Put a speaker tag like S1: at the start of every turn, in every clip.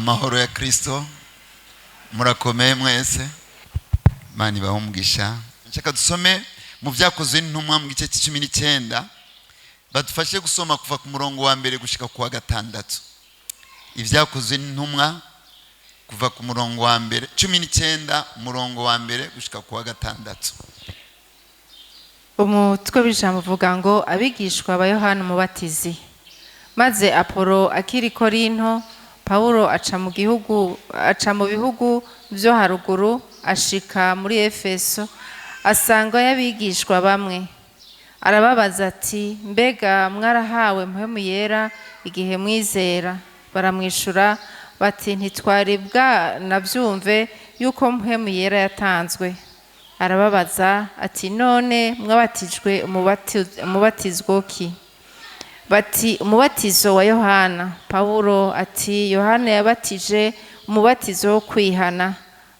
S1: Amahoro ya Kristo. Murakomeye mwese? Imana ibahe umugisha. Nshaka dusome mu Byakozwe n'Intumwa mu gice 19. Badufashe gusoma kuva ku murongo wa mbere gushika ku wa gatandatu. Ibyakozwe n'Intumwa, kuva ku murongo wa mbere, 19, umurongo wa mbere gushika ku wa gatandatu.
S2: Umutwe w'ijambo uvuga ngo: "Abigishwa ba Yohana Umubatizi." Maze Apolo akiri Korinto, Pawulo aca mu gihugu, aca mu bihugu byo haruguru, ashika muri Efeso, asanga y'abigishwa bamwe. Arababaza ati: "Mbega mwarahawe Mpwemu Yera igihe mwizera?" Baramwishura bati: "Ntitwari bwanabyumve yuko Mpwemu Yera yatanzwe." Arababaza ati: "None mwabatijwe umubatizwo ki?" Bati: "Umubatizo wa Yohana." Pawulo ati: "Yohana yabatije umubatizo wo kwihana,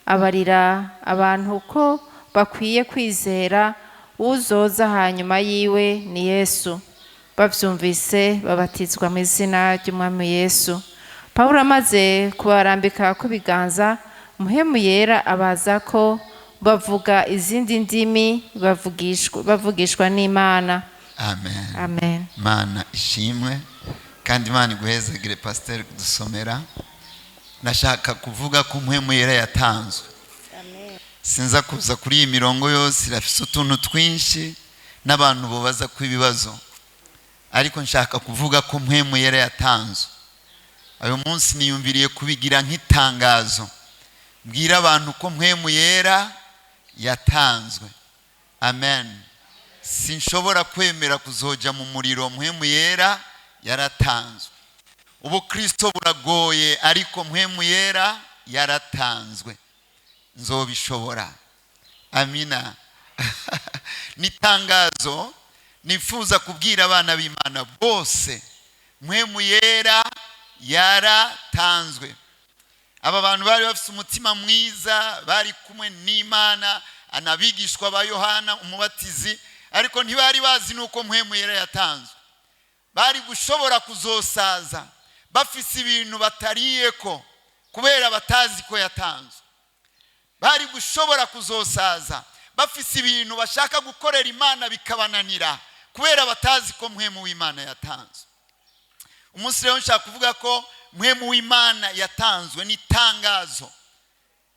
S2: abarira abantu ko bakwiye kwizera uzoza hanyuma yiwe, ni Yesu." Bavyumvise, babatizwa mu izina ry'Umwami Yesu. Pawulo amaze kubarambika kw'ibiganza, Mpwemu Yera abaza ko, bavuga izindi ndimi, bavugishwa n'Imana.
S1: Amen.
S2: Amen.
S1: Imana ishimwe, kandi Imana iguhezagire, pasiteri, kudusomera. Ndashaka kuvuga ko Mpwemu Yera yatanzwe. Sinza kuza kuri iyi mirongo yose, irafise utuntu twinshi n'abantu bubaza ko ibibazo, ariko nshaka kuvuga ko Mpwemu Yera yatanzwe. Uyu munsi niyumviriye kubigira nk'itangazo, mbwira abantu ko Mpwemu Yera yatanzwe. Amen. Sinshobora kwemera kuzoja mu muriro. Mpwemu Yera yaratanzwe. Ubukristo buragoye, ariko Mpwemu Yera yaratanzwe, nzobishobora. Amina. Ni itangazo nifuza kubwira abana b'Imana bose: Mpwemu Yera yaratanzwe. Aba bantu bari bafite umutima mwiza, bari kumwe n'Imana, anabigishwa ba Yohana Umubatizi, ariko ntibari bazi nuko Mpwemu Yera yatanzwe. Bari gushobora kuzosaza bafise ibintu batariye ko kubera batazi ko yatanzwe. Bari gushobora kuzosaza bafise ibintu bashaka gukorera Imana bikabananira kubera batazi ko Mpwemu w'Imana yatanzwe. Umunsi rero nshaka kuvuga ko Mpwemu w'Imana yatanzwe. N'itangazo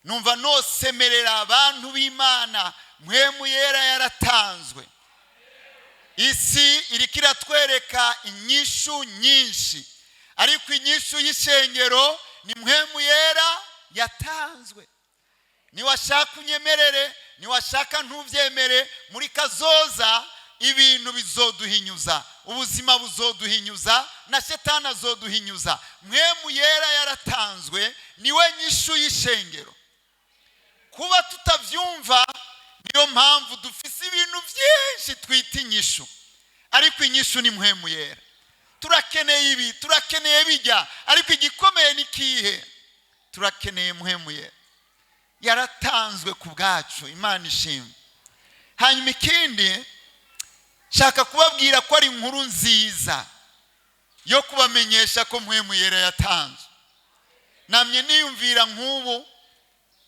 S1: numva nosemerera abantu b'Imana: Mpwemu Yera yaratanzwe. Isi iriko iratwereka inyishu nyinshi, ariko inyishu y'ishengero ni Mpwemu Yera yatanzwe. Niwashaka unyemerere, niwashaka ntubyemere, muri kazoza ibintu bizoduhinyuza, ubuzima buzoduhinyuza, na Shetani azoduhinyuza. Mpwemu Yera yaratanzwe, niwe nyishu y'ishengero. Kuba tutabyumva, niyo mpamvu dufise ibintu byinshi twita inyishu, ariko inyishu ni Mpwemu Yera. Turakeneye ibi, turakeneye bijya, ariko igikomeye ni kihe? Turakeneye Mpwemu Yera, yaratanzwe ku bwacu. Imana ishimwe. Hanyuma ikindi, nshaka kubabwira ko ari inkuru nziza yo kubamenyesha ko Mpwemu Yera yatanzwe. Namye niyumvira, nk'ubu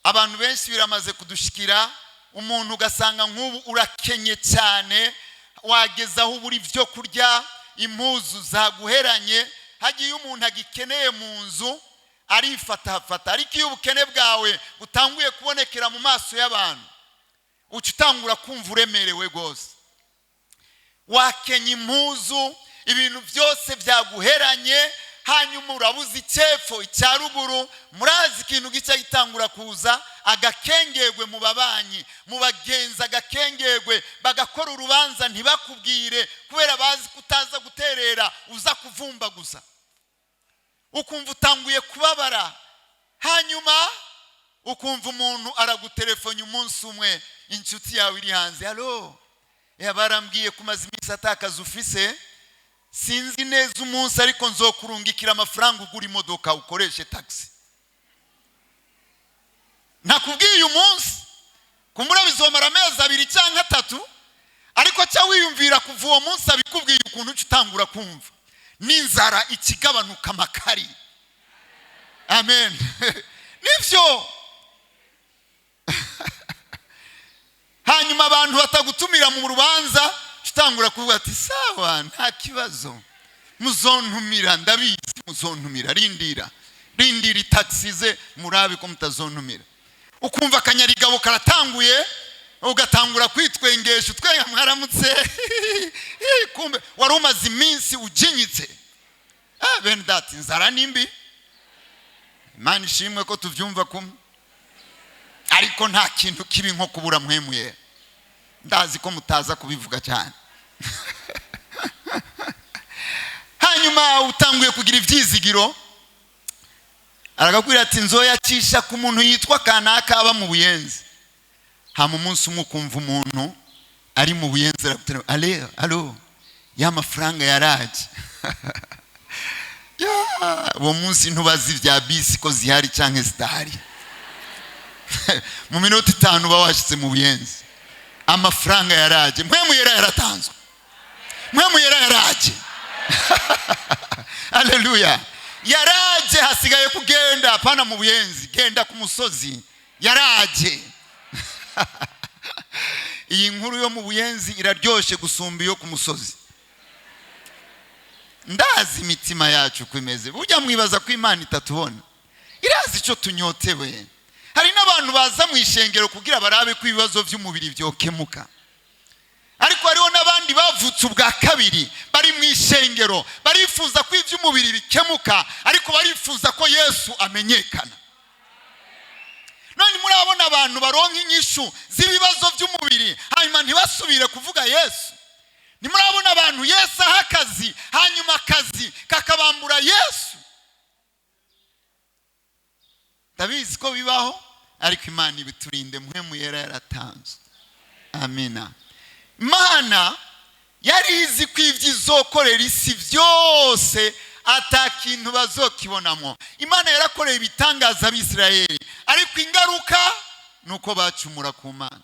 S1: abantu benshi biramaze kudushikira, umuntu ugasanga nk'ubu urakenye cyane, wageze aho ubura ibyo kurya, impuzu zaguheranye. Hagiye umuntu agikeneye mu nzu arifatafata, ariko iyo ubukene bwawe butanguye kubonekera mu maso y'abantu, uca utangura kumva uremerewe rwose. Wakenya impuzu, ibintu byose byaguheranye, hanyuma urabuze icyepfo, icya ruguru. Murazi ikintu gica gitangura kuza: agakengerwe mu babanyi, mu bagenzi, agakengerwe, bagakora urubanza ntibakubwire kubera bazi ko utaza guterera, uza kuvumbaguza. Ukumva utanguye kubabara, hanyuma ukumva umuntu aragutelefona umunsi umwe, inshuti yawe iri hanze: "Allô, barambwiye ko umaze iminsi atakaza ufise. Sinzi neza umunsi, ariko nzokurungikira amafaranga ugura imodoka, ukoreshe taxi." Nakubwiye uyu munsi, kumbura bizomara amezi 2 cyangwa 3, ariko cya wiyumvira kuva uwo munsi abikubwiye, ukuntu uca utangura kumva n'inzara ikigabanuka amakari. Amen. Nivyo. Hanyuma abantu batagutumira mu rubanza, utangura kuvuga ati sawa, nta kibazo, muzontumira, ndabizi muzontumira, rindira rindira itaxi ze murabe ko mutazontumira. Ukumva akanyarigabo karatanguye, ugatangura kwitwengesha, utwenga mwaramutse, kumbe wari umaze iminsi ujinyitse. Bene data, inzara ni mbi, Imana ishimwe ko tuvyumva kumwe, ariko nta kintu kibi nko kubura mwemuye. Ndazi ko mutaza kubivuga cyane. Hanyuma utanguye kugira ivyizigiro, arakubwira ati nzoyacisha ku muntu yitwa kanaka aba mu Buyenzi. Hama umunsi umwe ukumva umuntu ari mu Buyenzi arakubwira ale alo, ya mafaranga yaraje. Uwo munsi ntubazi ibya bisi ko zihari canke zidahari. Mu minota 5 uba washitse mu Buyenzi, amafaranga yaraje. Mpwemu yera yaratanzwe, mpwemu yera yaraje. Haleluya, yaraje. Hasigaye kugenda, hapana mu Buyenzi, genda ku musozi, yaraje. Iyi nkuru yo mu Buyenzi iraryoshe gusumba iyo ku musozi. Ndazi imitima yacu uko imeze. Burya mwibaza ko Imana itatubona, irazi icyo tunyotewe. Hari n'abantu baza mu ishengero kugira barabe ko ibibazo by'umubiri byokemuka, ariko hariho n'abandi bavutse ubwa kabiri bari mu ishengero barifuza ko iby'umubiri bikemuka, ariko barifuza ko Yesu amenyekana. None murabona abantu baronka inyishu z'ibibazo by'umubiri hanyuma ntibasubire kuvuga Yesu. Ntimurabona abantu Yesu aha akazi, hanyuma akazi kakabambura Yesu. Ndabizi ko bibaho, ariko Imana ibiturinde. Mpwemu yera yaratanzwe. Amina. Imana yari izi ko ibyo izokorera isi byose ata kintu bazokibonamo. Imana yarakoreye ibitangaza abisirayeli, ariko ingaruka ni uko bacumura ku Mana.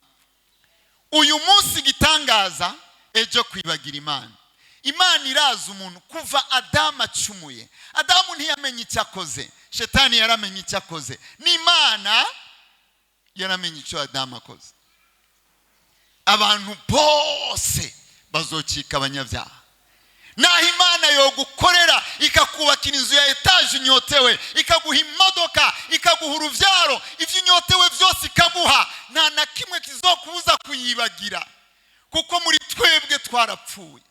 S1: Uyu munsi igitangaza, ejo kwibagira Imana. Imana iraza umuntu kuva Adamu acumuye. Adamu ntiyamenye icyo akoze, Shetani yaramenye icyo akoze, n'Imana yaramenye icyo Adamu akoze. Abantu bose bazocika abanyabyaha. Naho Imana yogukorera ikakubakira inzu ya etaje unyotewe, ikaguha imodoka, ikaguha urubyaro, ibyo unyotewe byose ikaguha, nta na kimwe kizokubuza kuyibagira, kuko muri twebwe twarapfuye.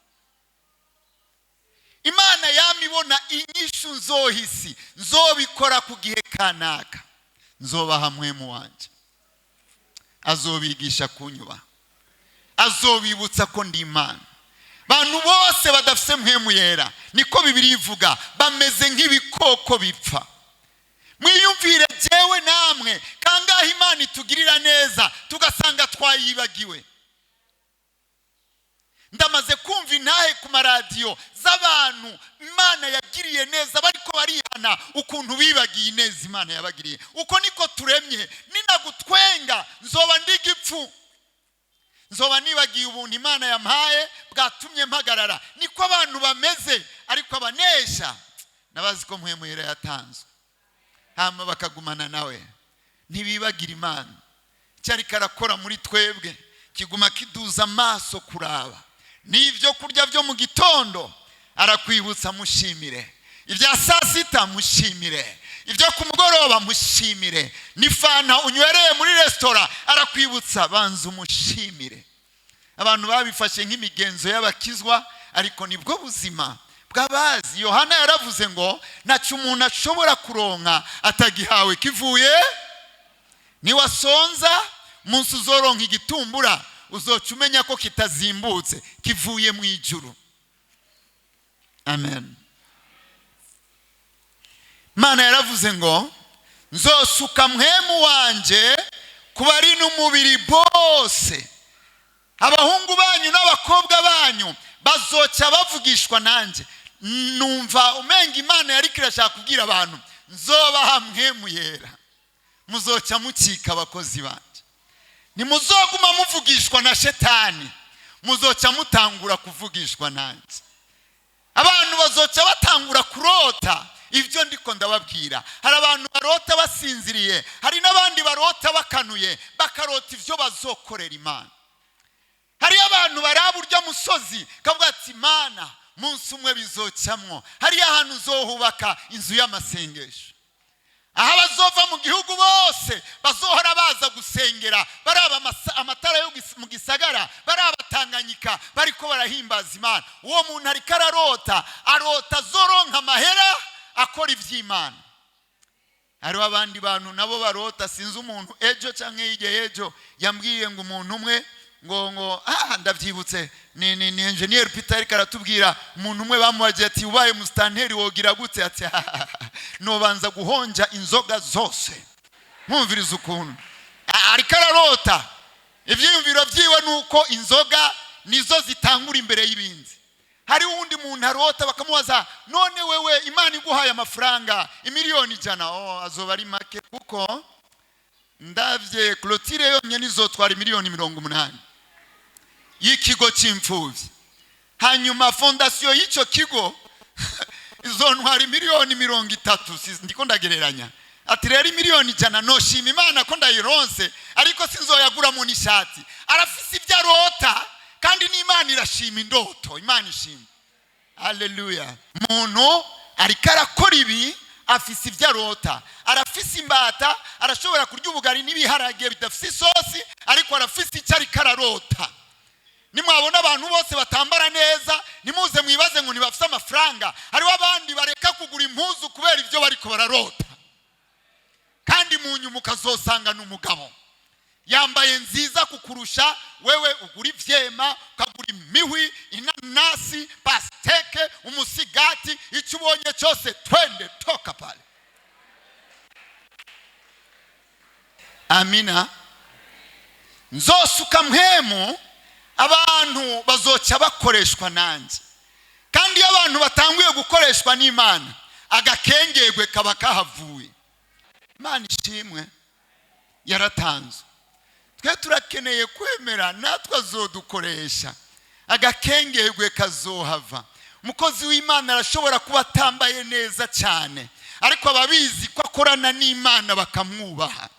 S1: Imana yamibona inyishu nzohisi, nzobikora ku gihe kanaka, nzobaha mpwemu wanje, azobigisha kunyubaha, azobibutsa ko ndi Imana. Bantu bose badafise mpwemu yera, niko Bibiliya ivuga, bameze nk'ibikoko bipfa. Mwiyumvire jewe namwe kangahe Imana itugirira neza tugasanga twayibagiwe. Ndamaze kumva intahe ku maradiyo z'abantu Imana yagiriye neza bariko barihana ukuntu bibagiye ineza Imana yabagiriye. Uko niko turemye. Ninagutwenga nzoba ndi igipfu, nzoba nibagiye ubuntu Imana yampaye bwatumye mpagarara. Niko abantu bameze, ariko abanesha nabazi ko mpwemu yera yatanzwe, hama bakagumana nawe, ntibibagira Imana. Cyari karakora muri twebwe kiguma kiduza amaso kuraba n'ibyo kurya byo mu gitondo, arakwibutsa mushimire, ibya saa sita mushimire, ibyo ku mugoroba mushimire, n'ifanta unywereye muri resitora arakwibutsa banza umushimire. Abantu babifashe nk'imigenzo y'abakizwa, ariko nibwo buzima bw'abazi. Yohana yaravuze ngo ntacyo umuntu ashobora kuronka atagihawe kivuye. Niwasonza umunsi uzoronka igitumbura, uzoca umenya ko kitazimbutse, kivuye mu ijuru. Amen. Imana yaravuze ngo nzosuka mpwemu wanje ku bari n'umubiri bose, abahungu banyu n'abakobwa banyu bazoca bavugishwa nanjye. Numva umenga Imana yari kirashaka kubwira abantu nzobaha mpwemu yera, muzoca mukika abakozi banjye, ntimuzoguma muvugishwa na Shetani, muzoca mutangura kuvugishwa nanjye. Abantu bazoca batangura kurota Ibyo ndiko ndababwira, hari abantu barota basinziriye, hari n'abandi barota bakanuye, bakarota ibyo bazokorera Imana. Hariyo abantu baraba urya musozi, kavuga ati: "Mana, munsi umwe bizocamwo, hariyo ahantu uzohubaka inzu y'amasengesho, aho abazova mu gihugu bose bazohora baza gusengera, baraba amatara yo mu gisagara, baraba Tanganyika, bariko barahimbaza Imana." Uwo muntu ariko ararota, arota azoronka amahera akora iby'Imana. Hariho abandi bantu nabo barota. Sinzi umuntu ejo cyangwa hirya y'ejo yambwiye ngo umuntu umwe ngo ndabyibutse, ni enjeniyeri Peter, ariko aratubwira umuntu umwe bamubagiye ati: "Ubaye musitanteri wogira gute?" Ati: "Nobanza guhonja inzoga zose." Mwumviriza ukuntu ariko ararota. Ibyiyumviro byiwe ni uko inzoga nizo zitangura imbere y'ibindi. Hari uwundi muntu arota, bakamubaza: "None wewe Imana iguhaye amafaranga imiliyoni 100?" "Oh, azoba ari make, kuko ndabye clôture yonyine izotwara miliyoni 80 y'ikigo cy'imfubyi, hanyuma fondation y'icyo kigo izontwara miliyoni 30." Ndiko ndagereranya. Ati: "Rero miliyoni 100 noshima Imana ko ndayironse, ariko sinzoyaguramo n'ishati." Arafise ibyo arota, kandi n'Imana irashima indoto. Imana ishima, haleluya. Muntu ariko arakora ibi, afise ibyo arota, arafise imbata, arashobora kurya ubugari n'ibiharage bidafise isosi, ariko arafise icyo ariko ararota. Nimwabona abantu bose batambara neza, nimuze mwibaze ngo ntibafise amafaranga. Hariho abandi bareka kugura impuzu kubera ibyo bariko bararota, kandi mu nyuma ukazosanga ni umugabo yambaye nziza kukurusha wewe. Ugura ivyema, ukagura imihwi, inanasi, pastèque, umusigati, icyo ubonye cyose, twende toka pale. Amina. Nzosuka Mpwemu, abantu bazoca bakoreshwa nanjye. Kandi iyo abantu batanguye gukoreshwa n'Imana, agakengegwe kaba kahavuye. Imana ishimwe, yaratanzwe. Twe turakeneye kwemera natwe azodukoresha, agakengegwe kazohava. Umukozi w'Imana arashobora kuba atambaye neza cyane, ariko ababizi ko akorana n'Imana bakamwubaha.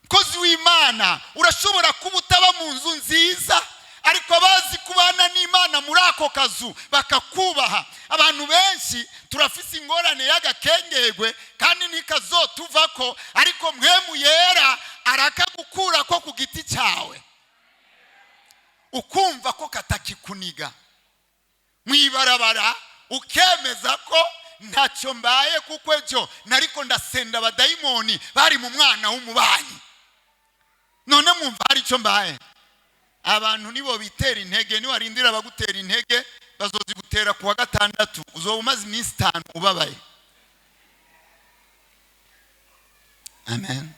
S1: Umukozi w'Imana, urashobora kuba utaba mu nzu nziza, ariko abazi kubana n'Imana muri ako kazu bakakubaha. Abantu benshi turafise ingorane y'agakengegwe, kandi ntikazotuvako, ariko Mpwemu Yera arakagukura ko ku giti cyawe, ukumva ko katakikuniga mu ibarabara, ukemeza ko ntacyo mbaye, kuko ejo nariko ndasenda abadayimoni bari mu mwana w'umubanyi, none mwumva hari icyo mbaye. Abantu nibo bitera intege. Niwarindira abagutera intege, bazozigutera ku wa gatandatu, uzoba umaze iminsi 5 ubabaye. Amen.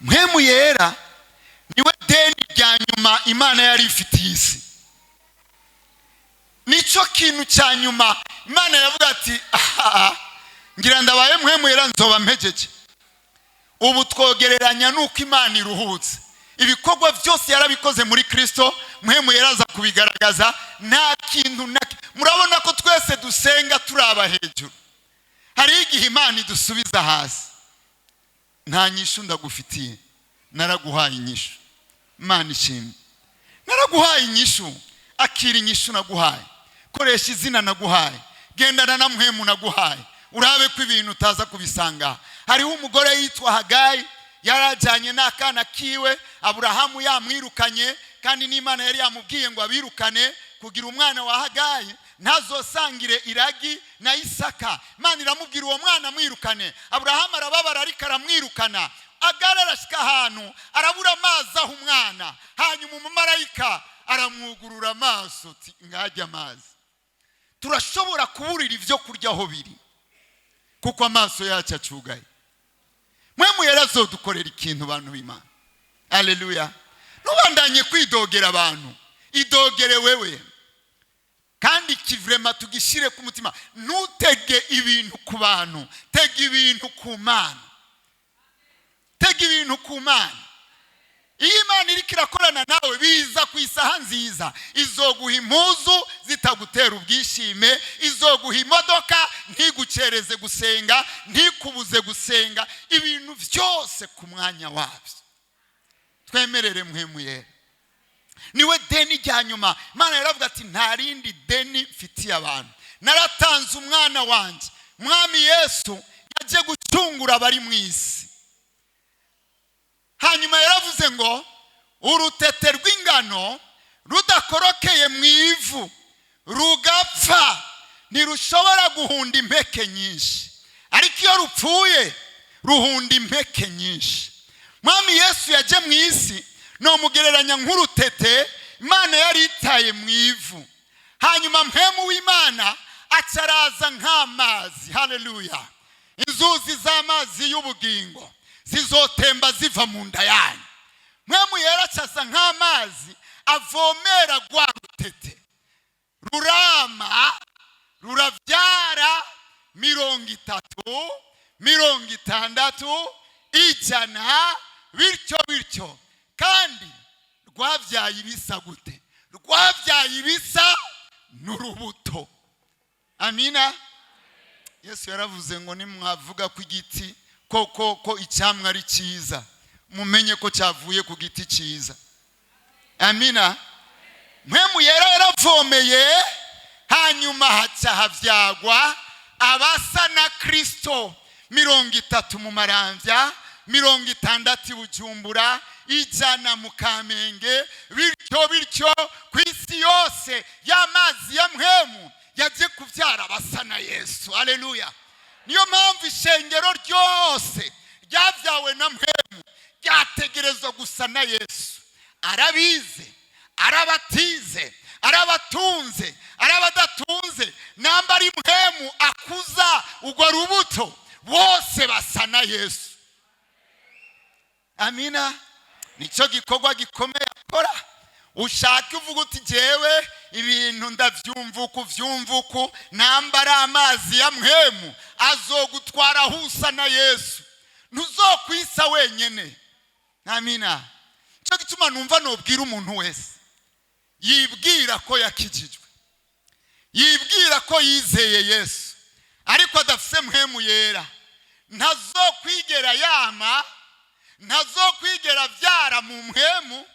S1: Mpwemu Yera niwe deni rya nyuma Imana yari ifitiye isi. Nicyo kintu cya nyuma Imana yavuga ati: "Aha ngira ndabaye Mpwemu Yera, nzoba mpejeje." Ubu twogereranya nuko Imana iruhutse. Ibikorwa byose yarabikoze muri Kristo, Mpwemu Yera aza kubigaragaza. Nta kintu na murabona ko twese dusenga turaba hejuru. Hari igihe Imana idusubiza hasi: "Nta nyishu ndagufitiye." Naraguhaye inyishu. Imana ishimwe, naraguhaye inyishu. Akira inyishu naguhaye, koresha izina naguhaye, gendana na Mpwemu naguhaye, urabe ko ibintu utaza kubisanga. Hariho umugore yitwa Hagayi, yarajyanye n'akana kiwe. Aburahamu yamwirukanye, kandi n'Imana yari yamubwiye ngo abirukane kugira umwana wa Hagayi ntazosangire iragi na Isaka. Imana iramubwira: "Uwo mwana amwirukane." Aburahamu arababara, ariko aramwirukana. Agara arashyika ahantu arabura amazi aho umwana, hanyuma umumarayika aramwugurura amaso, ati: "Ngajya amazi." Turashobora kuburira ibyo kurya aho biri kuko amaso yacu acugaye. Mpwemu Yera azodukorera ikintu, bantu b'Imana. Aleluya. Ntubandanye kwidogera abantu, idogere wewe. Kandi ikivurema tugishyire ku mutima: ntutege ibintu ku bantu, tega ibintu ku Mana, tega ibintu ku Mana. Iyo Imana iriko irakorana nawe, biza ku isaha nziza. Izoguha impuzu zitagutera ubwishime, izoguha imodoka ntigucereze gusenga, ntikubuze gusenga. Ibintu byose ku mwanya wabyo. Twemerere Mpwemu Yera, niwe deni rya nyuma. Imana yaravuga ati: "Nta rindi deni mfitiye abantu, naratanze umwana wanjye." Mwami Yesu yaje gucungura abari mu isi. Hanyuma yaravuze ngo urutete rw'ingano rudakorokeye mu ivu rugapfa, ntirushobora guhunda impeke nyinshi, ariko iyo rupfuye ruhunda impeke nyinshi. Mwami Yesu yaje mu isi, nomugereranya nk'urutete Imana yari itaye mu ivu. Hanyuma Mpwemu w'Imana acaraza nk'amazi. Haleluya! Inzuzi z'amazi y'ubugingo zizotemba ziva mu nda yanyu. Mpwemu Yera acaza nk'amazi avomera rwa rutete, rurama, rurabyara 30, 60, 100, bityo bityo. Kandi rwabyaye ibisa gute? Rwabyaye ibisa n'urubuto. Amina. Yesu yaravuze ngo nimwavuga ko igiti ko icyamwa ari cyiza, mumenye ko cyavuye ku giti cyiza. Amina. Mpwemu Yera yaravomeye, hanyuma haca habyagwa abasa na Kirisito, 30 mu Maramvya, 60 i Bujumbura, 100 mu Kamenge, bityo bityo ku isi yose. Y'amazi ya Mpwemu yaje kubyara abasa na Yesu. Aleluya! Niyo mpamvu ishengero ryose ryabyawe na Mpwemu ryategerezwa gusa na Yesu. Arabize, arabatize, arabatunze, arabadatunze, namba ari Mpwemu akuza urwo rubuto, bose basa na Yesu. Amina. Nicyo gikorwa gikomeye akora. Ushaka uvuga uti: "Jyewe ibintu ndabyumva uku, vyumva uku." Namba ari amazi ya Mpwemu, azogutwara aho usa na Yesu, ntuzokwisa wenyene. Amina. Nicyo gituma numva nubwira umuntu wese yibwira ko yakijijwe, yibwira ko yizeye Yesu, ariko adafise Mpwemu Yera, ntazokwigera yama, ntazokwigera abyara mu mpwemu.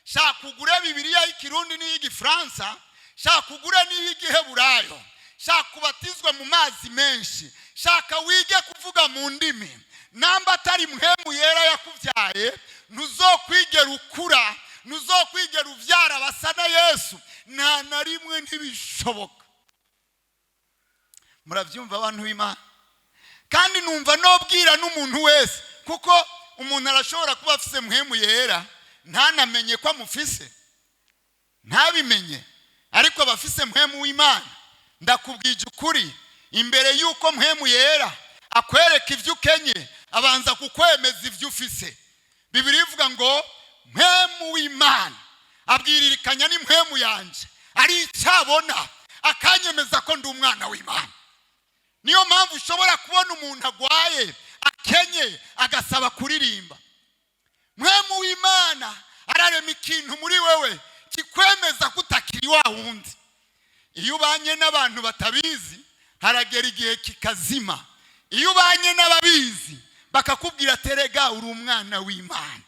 S1: Shaka ugure Bibiliya y'Ikirundi n'iy'Igifaransa, shaka ugure n'iy'Igiheburayo, shaka ubatizwe mu mazi menshi, shaka wige kuvuga mu ndimi, namba atari Mpwemu Yera yakubyaye, ntuzokwigera ukura, ntuzokwigera ubyara basa na Yesu, nta na rimwe, ntibishoboka. Murabyumva, abantu b'Imana? Kandi numva nobwira n'umuntu wese, kuko umuntu arashobora kuba afise Mpwemu Yera ntanamenye ko amufise, ntabimenye, ariko aba afise Mpwemu w'Imana. Ndakubwije ukuri, imbere y'uko Mpwemu Yera akwereka ibyo ukenye, abanza kukwemeza ibyo ufise. Bibiliya ivuga ngo Mpwemu w'Imana abwiririkanya n'impwemu yanje, ari icyabona akanyemeza ko ndi umwana w'Imana. Niyo mpamvu ushobora kubona umuntu agwaye, akenye, agasaba kuririmba. Mpwemu w'Imana ararema ikintu muri wewe kikwemeza ko utakiri wa wundi. Iyo ubanye n'abantu batabizi, haragera igihe kikazima. Iyo ubanye n'ababizi, bakakubwira: "Terega uri umwana w'Imana,"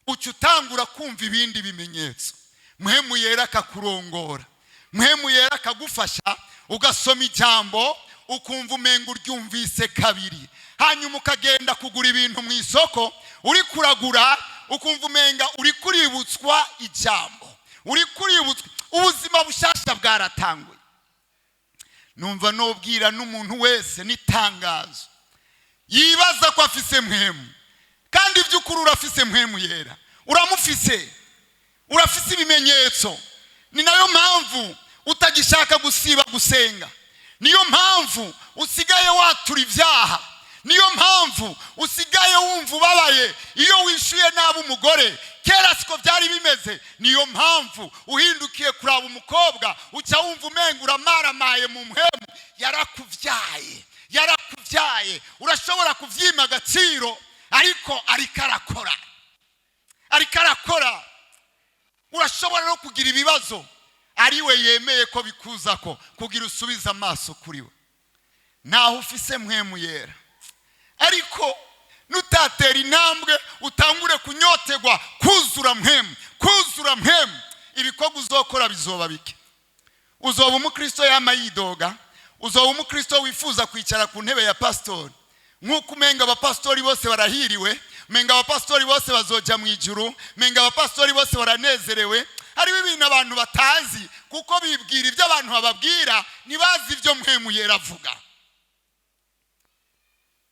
S1: uca utangura kumva ibindi bimenyetso. Mpwemu Yera akakurongora, Mpwemu Yera akagufasha, ugasoma ijambo ukumva umenga uryumvise kabiri. Hanyuma ukagenda kugura ibintu mu isoko, uri kuragura ukumva umenga uri kuributswa ijambo, uri kuributswa ubuzima bushasha bwaratanguye. Numva nubwira n'umuntu wese n'itangazo yibaza ko afise Mpwemu, kandi iby'ukuri urafise Mpwemu Yera, uramufise, urafise ibimenyetso. Ni nayo mpamvu utagishaka gusiba gusenga, niyo mpamvu usigaye watura ibyaha, niyo mpamvu usigaye wumva ubabaye iyo wishyuye nabi umugore. Kera siko byari bimeze. Niyo mpamvu uhindukiye kuraba umukobwa uca wumva umenga uramaramaye mu mpwemu. Yarakubyaye, yarakubyaye. Urashobora kubyima agaciro, ariko arakora, ariko arakora. Urashobora no kugira ibibazo ari we yemeye ko bikuzako kugira usubize amaso kuri we. Naho ufise Mpwemu Yera, ariko nutatera intambwe utangure kunyotegwa kuzura Mpwemu, kuzura Mpwemu, ibikorwa uzokora bizoba bike. Uzoba umukristo yama yidoga, uzoba umukristo wifuza kwicara ku ntebe ya pasitori, nk'uko umenga abapasitori bose barahiriwe, umenga abapasitori bose bazojya mu ijuru, umenga abapasitori bose baranezerewe. Hariho ibintu abantu batazi, kuko bibwira ibyo abantu bababwira, ntibazi ibyo Mpwemu Yera avuga.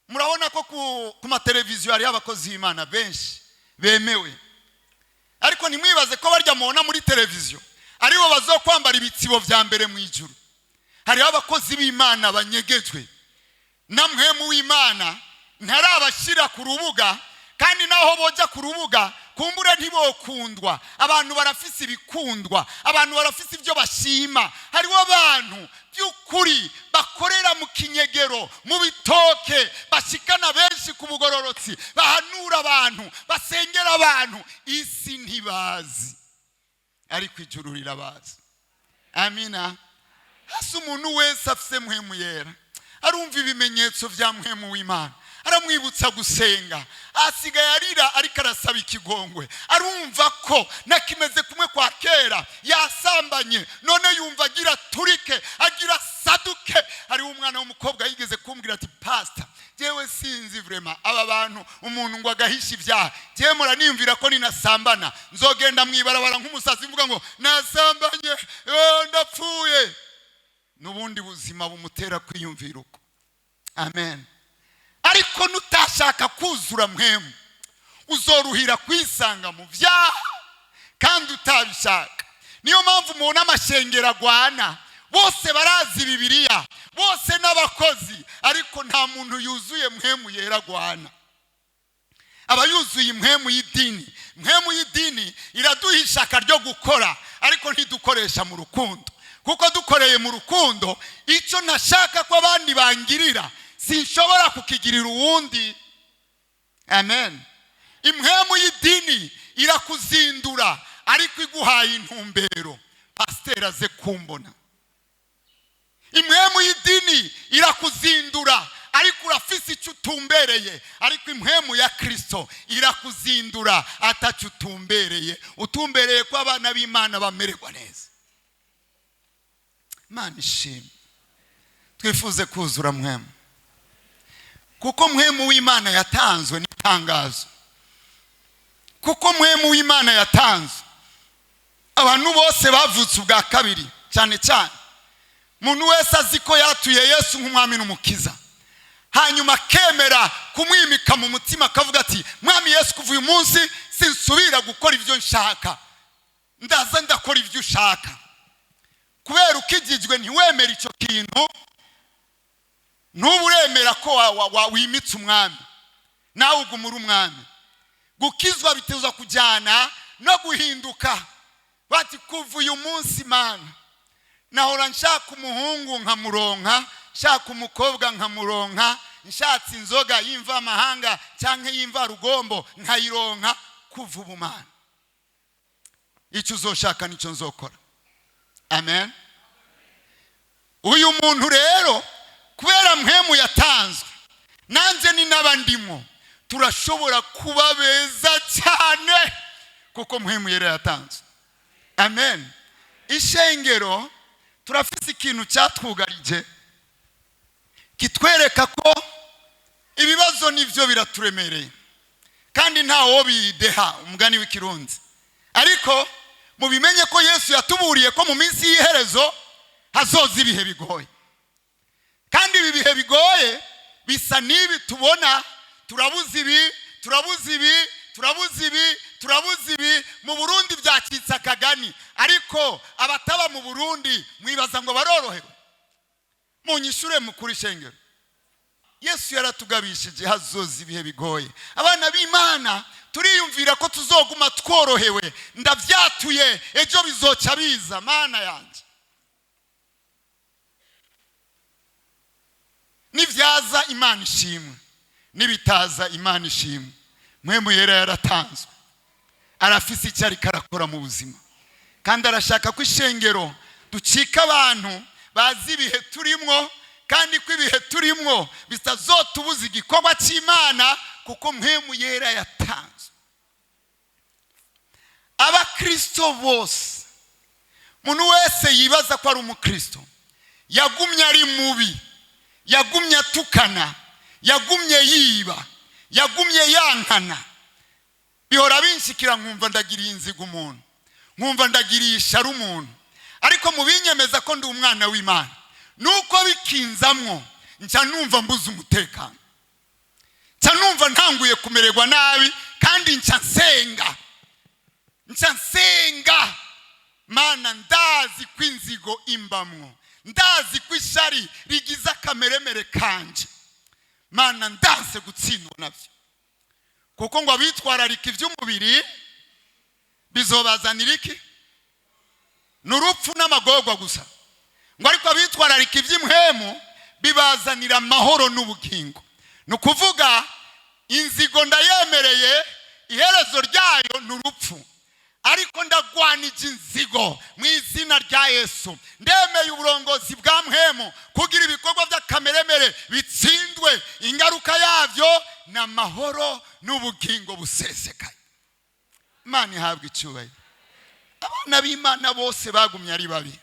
S1: Murabona ko ku mateleviziyo hariho abakozi b'Imana benshi bemewe, ariko ntimwibaze ko barya mubona muri televiziyo aribo bazokwambara ibitsibo vya mbere mu ijuru. Hariho abakozi b'Imana banyegejwe na Mpwemu w'Imana, ntarabashyira ku rubuga, kandi naho bojya ku rubuga kumbure ntibokundwa. Abantu barafise ibikundwa, abantu barafise ibyo bashima. Hariho abantu by'ukuri bakorera mu kinyegero, mu bitoke, bashikana benshi ku bugororotsi, bahanura abantu, basengera abantu. Isi ntibazi, ariko ijuru rirabazi. Amina. Hasi umuntu wese afise Mpwemu Yera arumva ibimenyetso vya Mpwemu w'Imana, aramwibutsa gusenga, asigaye arira ariko arasaba ikigongwe, arumva ko nakimeze kumwe kwa kera, yasambanye none yumva agira turike, agira saduke. Hariho umwana w'umukobwa yigeze kumbwira ati: "Pastor, jewe sinzi vraiment, aba bantu umuntu ngo agahisha ibyaha, jewe muraniyumvira ko ninasambana nzogenda mwibarabara nk'umusazi mvuga ngo nasambanye, ndapfuye." N'ubundi buzima bumutera kwiyumvira uko. Amen. Ariko nutashaka kuzura Mpwemu, uzoruhira kwisanga mu byaha kandi utabishaka. Niyo mpamvu mubona amashengero agwana, bose barazi Bibiliya, bose n'abakozi, ariko nta muntu yuzuye Mpwemu Yera agwana, aba yuzuye impwemu y'idini. Impwemu y'idini iraduha ishaka ryo gukora, ariko ntidukoresha mu rukundo, kuko dukoreye mu rukundo, icyo ntashaka ko abandi bangirira sinshobora kukigirira uwundi. Amen. Impwemu y'idini irakuzindura, ariko iguhaye intumbero: pasiteri aze kumbona. Impwemu y'idini irakuzindura, ariko urafise icyo utumbereye. Ariko impwemu ya Kirisito irakuzindura atacyo utumbereye, utumbereye ko abana b'Imana bamererwa neza. Imana ishimwe. Twifuze kuzura Mpwemu, kuko Mpwemu w'Imana yatanzwe n'itangazo. Kuko Mpwemu w'Imana yatanzwe, abantu bose bavutse ubwa kabiri, cyane cyane umuntu wese azi ko yatuye Yesu nk'umwami n'umukiza, hanyuma akemera kumwimika mu mutima, akavuga ati: "Mwami Yesu, kuva uyu munsi sinsubira gukora ibyo nshaka, ndaza ndakora ibyo ushaka." Kubera ukigijwe ntiwemere icyo kintu, ntuba uremera ko wimitse umwami, nawe uguma uri umwami. Gukizwa biteza kujyana no guhinduka. Bati: "Kuva uyu munsi, Mana, nahora nshaka umuhungu nkamuronka, nshaka umukobwa nkamuronka, nshatse inzoga y'imvamahanga cyangwa y'imvarugombo nkayironka. Kuva ubu, Mana, icyo uzoshaka nicyo nzokora." Amen. Uyu muntu rero, kubera Mpwemu yatanzwe, nanjye ni n'abandimo, turashobora kuba beza cyane kuko Mpwemu Yera yatanzwe. Amen. Ishengero turafise ikintu cyatwugarije kitwereka ko ibibazo nibyo biraturemereye, kandi ntawo bideha, umugani w'ikirundi. Ariko mubimenye ko Yesu yatuburiye ko mu minsi y'iherezo hazoza ibihe bigoye, kandi ibi bihe bigoye bisa n'ibi tubona. Turabuze ibi, turabuze ibi, turabuze ibi, turabuze ibi. Mu Burundi byacitse akagani, ariko abataba mu Burundi mwibaza ngo barorohewe? Munyishure mukuru ishengero. Yesu yaratugabishije, hazoza ibihe bigoye. Abana b'Imana turiyumvira ko tuzoguma tworohewe. Ndabyatuye, ejo bizoca biza. Mana yanjye, nibyaza Imana ishimwe, nibitaza Imana ishimwe. Mpwemu Yera yaratanzwe, arafise icyo ariko arakora mu buzima. Kandi arashaka ko ishengero ducika abantu bazi ibihe turimwo, kandi ko ibihe turimwo bitazotubuza igikorwa cy'Imana, kuko Mpwemu Yera yatanzwe. Abakristo bose, umuntu wese yibaza ko ari umukristo yagumye ari mubi, yagumye atukana, yagumye yiba, yagumye yankana. Bihora binshikira nkumva ndagiriye inzigo umuntu, nkumva ndagiriye ishyari umuntu, ariko mu binyemeza ko ndi umwana w'Imana nuko bikinzamwo nca numva mbuze umutekano, nca numva ntanguye kumererwa nabi, kandi nca nsenga, nca nsenga: Mana, ndazi ko inzigo imbamwo, ndazi ko ishari rigize akameremere kanje. Mana, ndanse gutsindwa nabyo, kuko ngo abitwararika iby'umubiri bizobazanira iki? Ni urupfu n'amagorwa gusa. Ngo ariko abitwararika iby'impwemu bibazanira amahoro n'ubugingo. Ni ukuvuga, inzigo ndayemereye, iherezo ryayo ni urupfu, ariko ndagwanije inzigo mu izina rya Yesu. Ndemeye uburongozi bwa Mpwemu kugira ibikorwa by'akameremere bitsindwe. Ingaruka yabyo ni amahoro n'ubugingo busesekaye. Imana ihabwa icyubahiro. Abana b'Imana bose bagumye ari babi,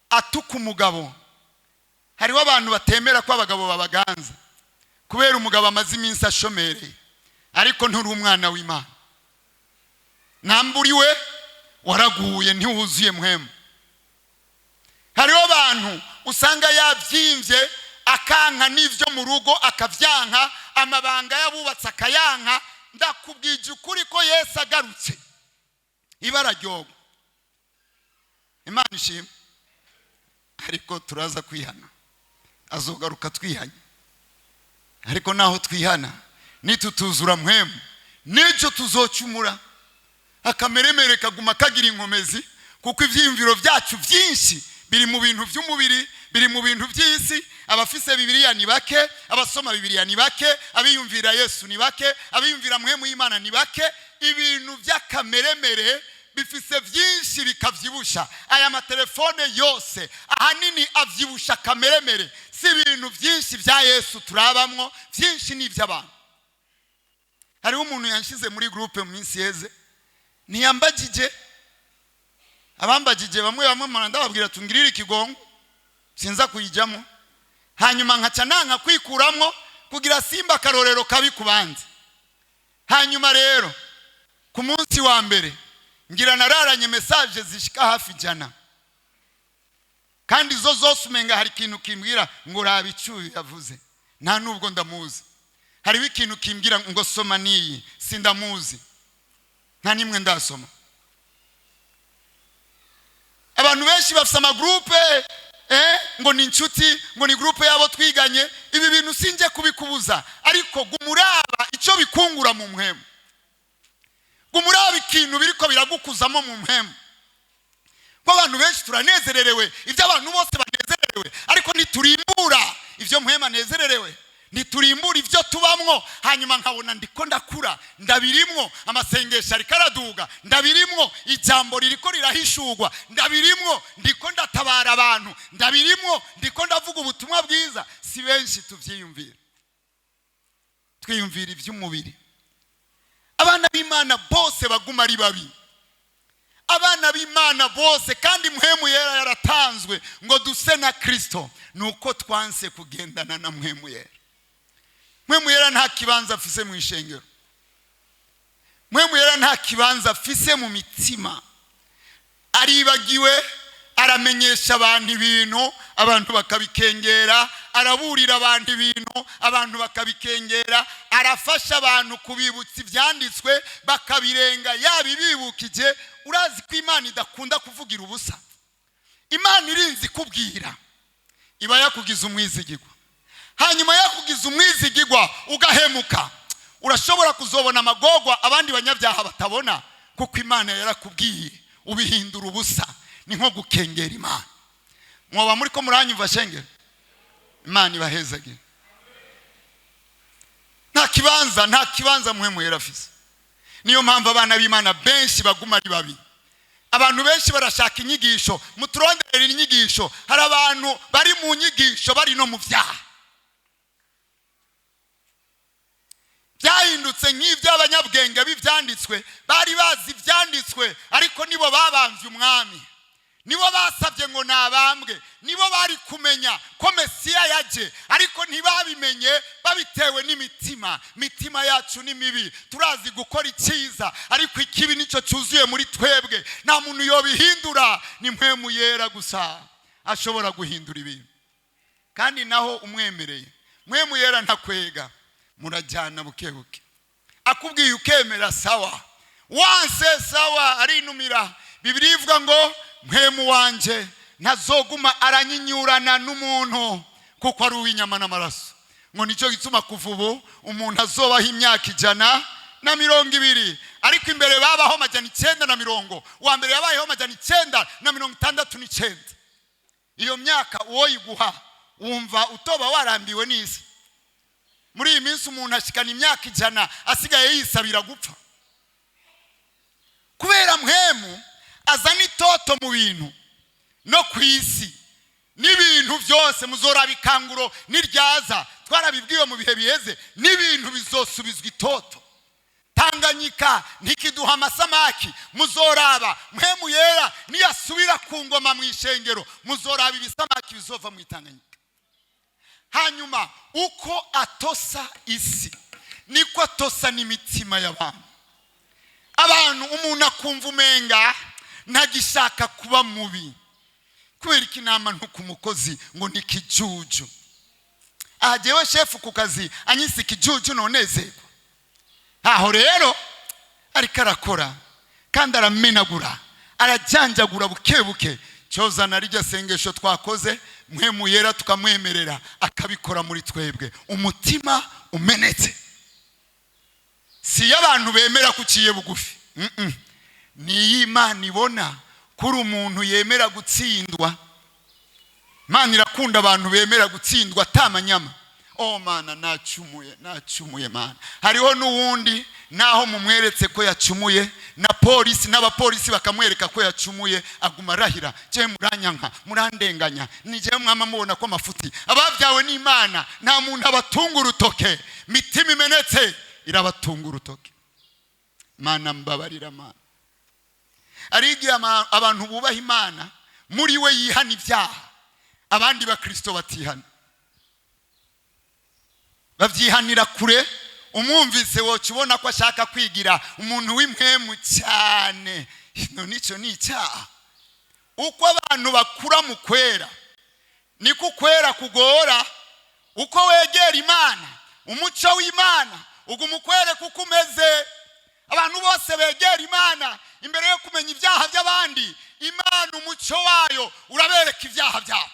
S1: atuka umugabo. Hariho abantu batemera ko abagabo babaganza kubera umugabo amaze iminsi ashomereye, ariko nturi umwana w'Imana. Namburiwe, waraguye, ntiwuzuye Mpwemu. Hariho abantu usanga yabyimbye, akanka n'ibyo mu rugo, akabyanka, amabanga y'abubatse akayanka. Ndakubwije ukuri ko Yesu agarutse ibara ryogo. Imana ishimwe, ariko turaza kwihana. Azogaruka twihanye, ariko naho twihana nitutuzura Mpwemu, n'icyo tuzocumura, akameremere kaguma kagira inkomezi, kuko ibyiyumviro byacu byinshi biri mu bintu by'umubiri, biri mu bintu by'isi. Abafise Bibiliya ni bake, abasoma Bibiliya ni bake, abiyumvira Yesu ni bake, abiyumvira Mpwemu y'Imana ni bake. Ibintu by'akameremere bifise byinshi bikabyibusha. Aya matelefone yose ahanini abyibusha akameremere. Si ibintu byinshi bya Yesu turabamwo, byinshi ni iby'abantu. Hariho umuntu yanshize muri groupe mu minsi yeze, ntiyambagije. Abambagije bamwe bamwe mpora ndababwira tungirire ikigongo, sinza kuyijyamo. Hanyuma nkaca nanka kwikuramwo kugira simba akarorero kabi ku bandi. Hanyuma rero ku munsi wa mbere ngira nararanye message zishika hafi 100, kandi izo zose umenga hari ikintu kimbwira ngo raba icyuyu yavuze, nta nubwo ndamuzi. Hariho ikintu kimbwira ngo soma n'iyi, sindamuzi, nta n'imwe ndasoma. Abantu benshi bafite amagroupe, ngo ni inshuti, ngo ni groupe yabo twiganye. Ibi bintu sinjye kubikubuza, ariko gumuraba icyo bikungura mu mpwemu, gumuraba ikintu biriko biragukuzamo mu mpwemu. Ko abantu benshi turanezererewe ibyo abantu bose banezererewe, ariko ntiturimbura ibyo Mpwemu anezererewe, ntiturimbura ibyo tubamwo. Hanyuma nkabona ndiko ndakura, ndabirimwo, amasengesho ariko araduga, ndabirimwo, ijambo ririko rirahishurwa, ndabirimwo, ndiko ndatabara abantu, ndabirimwo, ndiko ndavuga ubutumwa bwiza. Si benshi tuvyiyumvira, twiyumvira iby'umubiri. Abana b'Imana bose baguma ari babi, abana b'Imana bose, kandi Mpwemu Yera yaratanzwe ngo duse na Kristo. Ni uko twanse kugendana na Mpwemu Yera. Mpwemu Yera nta kibanza afise mu ishengero. Mpwemu Yera nta kibanza afise mu mitima. Aribagiwe, aramenyesha abantu ibintu, abantu bakabikengera, araburira abantu ibintu, abantu bakabikengera, arafasha abantu kubibutsa ibyanditswe, bakabirenga yaba ibibukije. Urazi ko Imana idakunda kuvugira ubusa. Imana irinze ikubwira, iba yakugize umwizigigwa. Hanyuma yakugize umwizigigwa ugahemuka, urashobora kuzobona amagorwa abandi banyabyaha batabona, kuko Imana yarakubwiye ubihindura ubusa. Ni nko gukengera Imana. Mwoba muri ko muranyumva, shengero? Imana ibahezagire. Nta kibanza, nta kibanza Mpwemu Yera afise. Niyo mpamvu abana b'Imana benshi baguma ari babi. Abantu benshi barashaka inyigisho, muturonderera inyigisho. Hari abantu bari mu nyigisho bari no mu byaha. Byahindutse nk'iby'abanyabwenge b'ibyanditswe, bari bazi ibyanditswe, ariko nibo babambye umwami, nibo basabye ngo nabambwe, nibo bari kumenya ko Mesiya yaje, ariko ntibabimenye babitewe n'imitima. Mitima yacu ni mibi, turazi gukora icyiza, ariko ikibi nicyo cyuzuye muri twebwe. Nta muntu yobihindura, ni Mpwemu Yera gusa ashobora guhindura ibintu. Kandi naho umwemereye Mpwemu Yera ntakwega, murajyana buke buke. Akubwiye ukemera sawa, wanse sawa, arinumira. Bibiliya ivuga ngo Mpwemu wanje ntazoguma aranyinyurana n'umuntu kuko ari uw'inyama n'amaraso. Ngo nicyo gituma kuva ubu umuntu azobaho imyaka 120, ariko imbere babaho 910. Uwa mbere yabayeho 969. Iyo myaka uwo yiguha wumva utoba warambiwe n'isi. Muri iyi minsi umuntu ashikana imyaka 100 asigaye yisabira gupfa, kubera Mpwemu azana itoto mu bintu no ku isi n'ibintu byose. Muzoraba ikanguro niryaza, twarabibwiwe mu bihe biheze, n'ibintu bizosubizwa itoto. Tanganyika ntikiduha amasamaki, muzoraba Mpwemu Yera niyasubira ku ngoma mu ishengero, muzoraba ibisamaki bizova mu Itanganyika. Hanyuma uko atosa isi niko atosa n'imitima y'abantu. Abantu umuntu akumva umenga ntagishaka kuba mubi. Kubera iki nama ntuku umukozi ngo ni kijuju? Aha jewe shefu ku kazi anyise ikijuju nonezerwa. Aho rero ariko arakora kandi aramenagura, arajanjagura buke buke. Cyozana rijya sengesho twakoze, Mpwemu Yera tukamwemerera akabikora muri twebwe. Umutima umenetse si iyo abantu bemera ko uciye bugufi, ni iyo Imana ibona kuri umuntu yemera gutsindwa. Imana irakunda abantu bemera gutsindwa atamanyama. Oh Mana, nacumuye, nacumuye Mana. Hariho n'uwundi naho mumweretse ko yacumuye na polisi n'abapolisi bakamwereka ko yacumuye, aguma arahira: je muranyanka, murandenganya, ni jewe mwama mubona ko amafuti. Ababyawe n'Imana nta muntu abatunga urutoke, mitima imenetse irabatunga urutoke. Mana mbabarira Mana. Ari igihe abantu bubaha Imana muri we yihana ibyaha, abandi bakristo batihana, babyihanira kure. Umwumvise woca ubona ko ashaka kwigira umuntu w'impwemu cyane. Ino nicyo ni icyaha. Uko abantu bakura mu kwera niko ukwera kugora. Uko wegera Imana, umuco w'Imana uguma ukwereka uko umeze. Abantu bose begera Imana, imbere yo kumenya ibyaha by'abandi, Imana umuco wayo urabereka ibyaha byabo.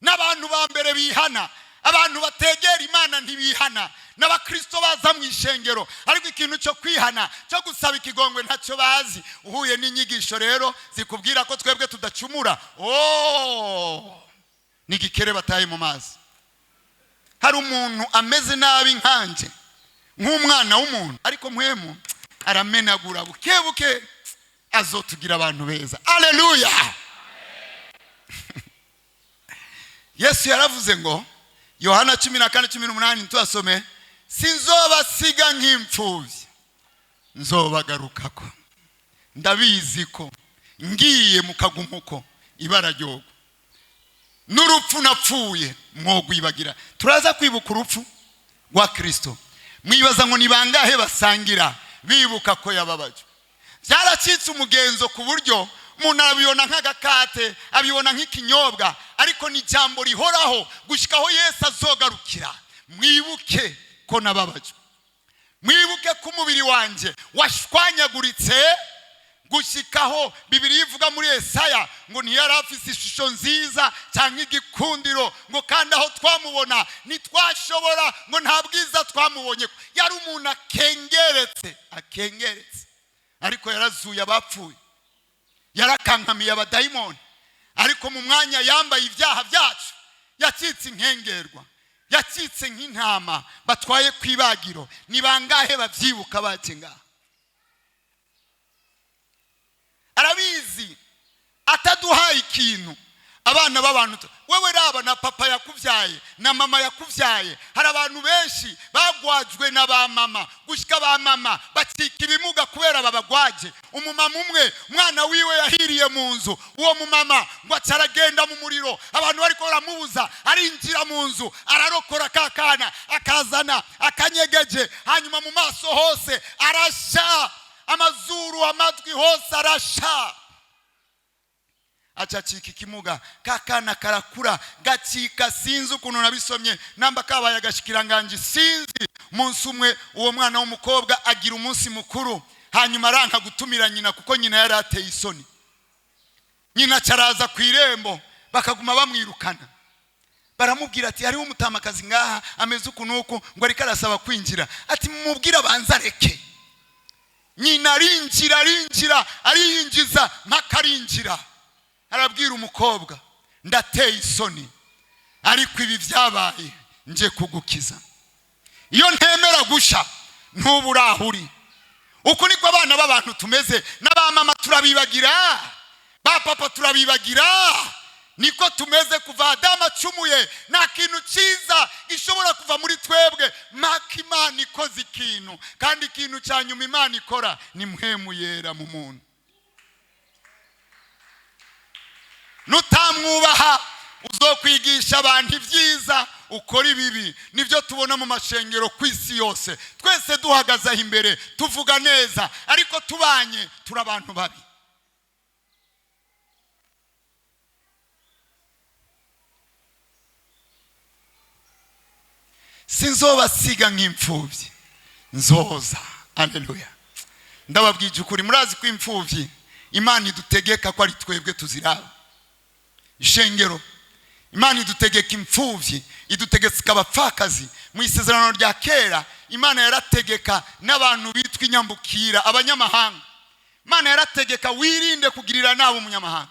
S1: N'abantu ba mbere bihana, abantu bategera Imana ntibihana. N'abakristo baza mu ishengero, ariko ikintu cyo kwihana, cyo gusaba ikigongwe, ntacyo bazi. Uhuye n'inyigisho rero zikubwira ko twebwe tudacumura, oh, n'igikere bataye mu mazi. Hari umuntu ameze nabi nkanjye, nk'umwana w'umuntu, ariko Mpwemu aramenagura buke buke, azotugira abantu beza. Aleluya! Yesu yaravuze ngo Yohana 14:18, tuhasome: sinzobasiga nk'imfubyi, nzobagarukako. Ndabizi ko ngiye mu kagumuko ibara ryogo n'urupfu napfuye mwogwibagira. Turaza kwibuka urupfu rwa Kristo. Mwibaza ngo ni bangahe basangira bibuka ko yababajwe? Byaracitse umugenzo ku buryo umuntu arabibona nk'agakate, abibona nk'ikinyobwa, ariko ni ijambo rihoraho gushyika aho Yesu azogarukira. Mwibuke ko nababajwe, mwibuke ko umubiri wanjye washwanyaguritse gushyikaho. Bibiliya ivuga muri Yesaya ngo ntiyari afise ishusho nziza cyangwa igikundiro, ngo kandi aho twamubona ntitwashobora, ngo nta bwiza twamubonye. Yari umuntu akengeretse, akengeretse, ariko yarazuye abapfuye, yarakankamiye abadayimoni. Ariko mu mwanya yambaye ibyaha byacu, yacitse inkengerwa, yacitse nk'intama batwaye ku ibagiro. Ni bangahe babyibuka bake ngaha? Arabizi. Ataduhaye ikintu, abana b'abantu, wewe raba na papa yakubyaye na mama yakubyaye. Hari abantu benshi bagwajwe na ba mama, gushyika ba mama bacika ibimuga kubera babagwaje. Umumama umwe, umwana wiwe yahiriye mu nzu. Uwo mumama ngo aca aragenda mu muriro, abantu bariko baramubuza, arinjira mu nzu, ararokora ka kana, akazana akanyegeje. Hanyuma mu maso hose arasha, amazuru, amatwi, hose arasha, acacika ikimuga. Kakana karakura, gacika, sinzi ukuntu nabisomye, namba kabaye agashikiranganji, sinzi. Umunsi umwe uwo mwana w'umukobwa agira umunsi mukuru, hanyuma aranka gutumira nyina kuko nyina yari ateye isoni. Nyina acaraza ku irembo, bakaguma bamwirukana. Baramubwira ati: "Hariho umutamakazi ngaha ameze uku n'uku, ngo ariko arasaba kwinjira." Ati: "Mumubwire abanza areke." Nyina arinjira, arinjira, ariyinjiza mpaka arinjira. Arabwira umukobwa: "Ndateye isoni, ariko ibi byabaye nje kugukiza. Iyo ntemera gusha, ntubu uraho uri." Uku niko abana b'abantu tumeze. N'abamama turabibagira, ba papa turabibagira, niko tumeze kuva Adamu acumuye. Nta kintu cyiza gishobora kuva muri twebwe mpaka Imana ikoze ikintu. Kandi ikintu cya nyuma Imana ikora ni Mpwemu Yera mu muntu. Nutamwubaha, uzokwigisha abantu ibyiza, ukora ibibi. Nibyo tubona mu mashengero ku isi yose. Twese duhagaze aho imbere tuvuga neza, ariko tubanye turi abantu babi. Sinzobasiga nk'imfubyi, nzoza. Aleluya! Ndababwije ukuri, murazi ko imfubyi Imana idutegeka ko ari twebwe tuziraba. Ishengero, Imana idutegeka imfubyi, idutegeka abapfakazi. Mu isezerano rya kera, Imana yarategeka n'abantu bitwa inyambukira, abanyamahanga. Imana yarategeka: "Wirinde kugirira nabi umunyamahanga.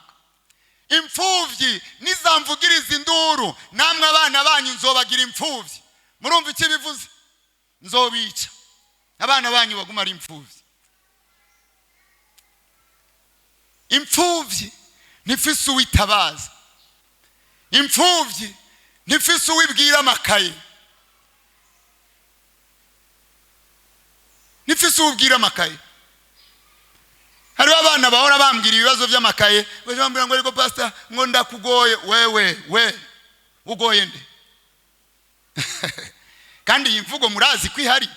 S1: Imfubyi nizamvugiriza induru, namwe abana banyu nzobagira imfubyi." Murumva icyo bivuze? Nzobica, abana banyu baguma ari imfubyi. Imfubyi ntifise uwitabaza, imfubyi ntifise uwibwira amakaye, ntifise uwubwira amakaye. Hariho abana bahora bambwira ibibazo by'amakaye, baje bambwira ngo: "Ariko pastor, ngo ndakugoye." Wewe we ugoye nde? Kandi iyi mvugo murazi ko ihari.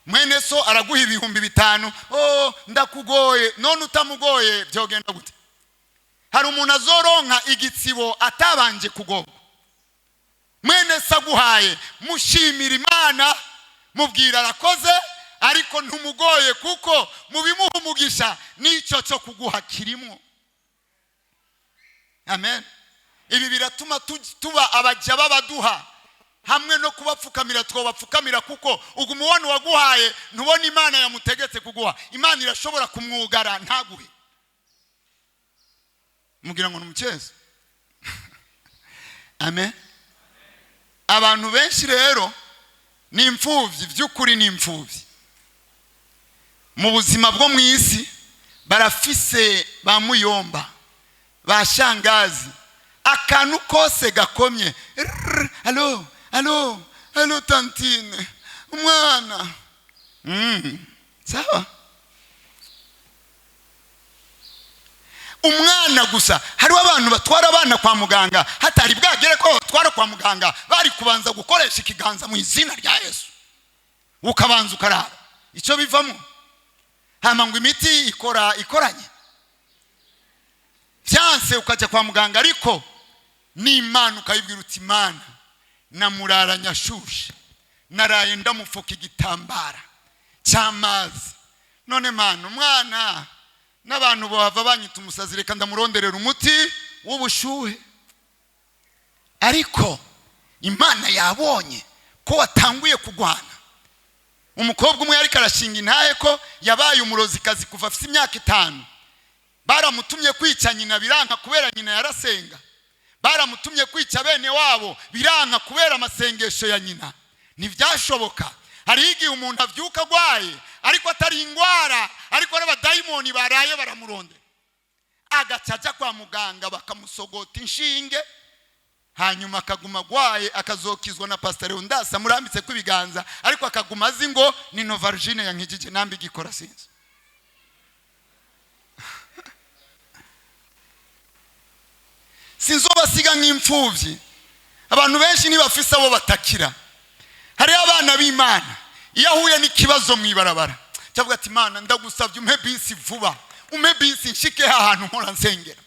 S1: Mwene so araguha 5000: "Oh, ndakugoye." None utamugoye byogenda gute? Hari umuntu azoronka igitsibo atabanje kugorwa? Mwene se aguhaye, mushimira Imana, mubwira arakoze, ariko ntumugoye, kuko mu bimuha umugisha n'icyo cyo kuguha kirimo. Amen. Ibi biratuma tuba abajya babaduha, hamwe no kubapfukamira twabapfukamira, kuko uguma ubona uwaguhaye, ntubona Imana yamutegetse kuguha. Imana irashobora kumwugara ntaguhe. Mubwira ngo ni umukezo. Amen. Abantu benshi rero ni imfubyi, by'ukuri ni imfubyi mu buzima bwo mu isi. Barafise ba muyomba, ba shangazi, akantu kose gakomye: "Rrr, allô, allô, allô, tantine, umwana." Sawa, umwana gusa. Hariho abantu batwara abana kwa muganga, hatari bwagere ko batwara kwa muganga, bari kubanza gukoresha ikiganza mu izina rya Yesu, ukabanza ukaraba icyo bivamo. Hama ngo imiti ikora ikoranye, byanse ukajya kwa muganga. Ariko n'Imana ukayibwira uti: "Imana, namuraranye ashushe, naraye ndamupfuka igitambara cy'amazi. None Mana, umwana n'abantu bahava banyita umusazi, reka ndamuronderera umuti w'ubushuhe." Ariko Imana yabonye ko watanguye kurwana. Umukobwa umwe ariko arashinga intahe ko yabaye umurozikazi kuva afite imyaka 5. Baramutumye kwica nyina, biranka kubera nyina yarasenga. Baramutumye kwica bene wabo, biranka kubera amasengesho ya nyina, ntibyashoboka. Hariho igihe umuntu abyuka arwaye, ariko atari indwara, ariko ari abadayimoni baraye baramurondera. Agaca ajya kwa muganga, bakamusogota inshinge, hanyuma akaguma agwaye, akazokizwa na Pasiteri Undasa murambitse ku ibiganza, ariko akaguma azi ngo ni Novalgine yankijije, nambi igikora sinzi. Sinzobasiga nk'imfubyi. Abantu benshi ntibafise abo batakira. Hariho abana b'Imana, iyo ahuye n'ikibazo mu ibarabara, cyavuga ati: "Imana, ndagusabye umpe bisi vuba, umpe bisi nshike ahantu nkora nsengera,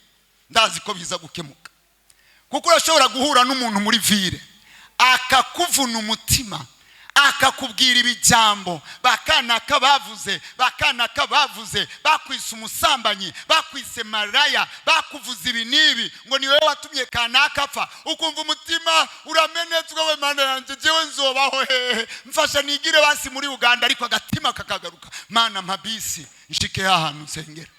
S1: ndazi ko biza gukemuka." Kuko urashobora guhura n'umuntu muri ville akakuvuna umutima, akakubwira ibijambo bakanaka bavuze, bakanaka bavuze, bakwise umusambanyi, bakwise maraya, bakuvuze ibi n'ibi, ngo ni wowe watumye kanaka apfa. Ukumva umutima uramenetswe: "We Mana yanjye, jewe nzobaho hehe? Mfasha nigire basi muri Uganda." Ariko agatima kakagaruka: "Mana, mpa bisi nshike ahantu nsengera."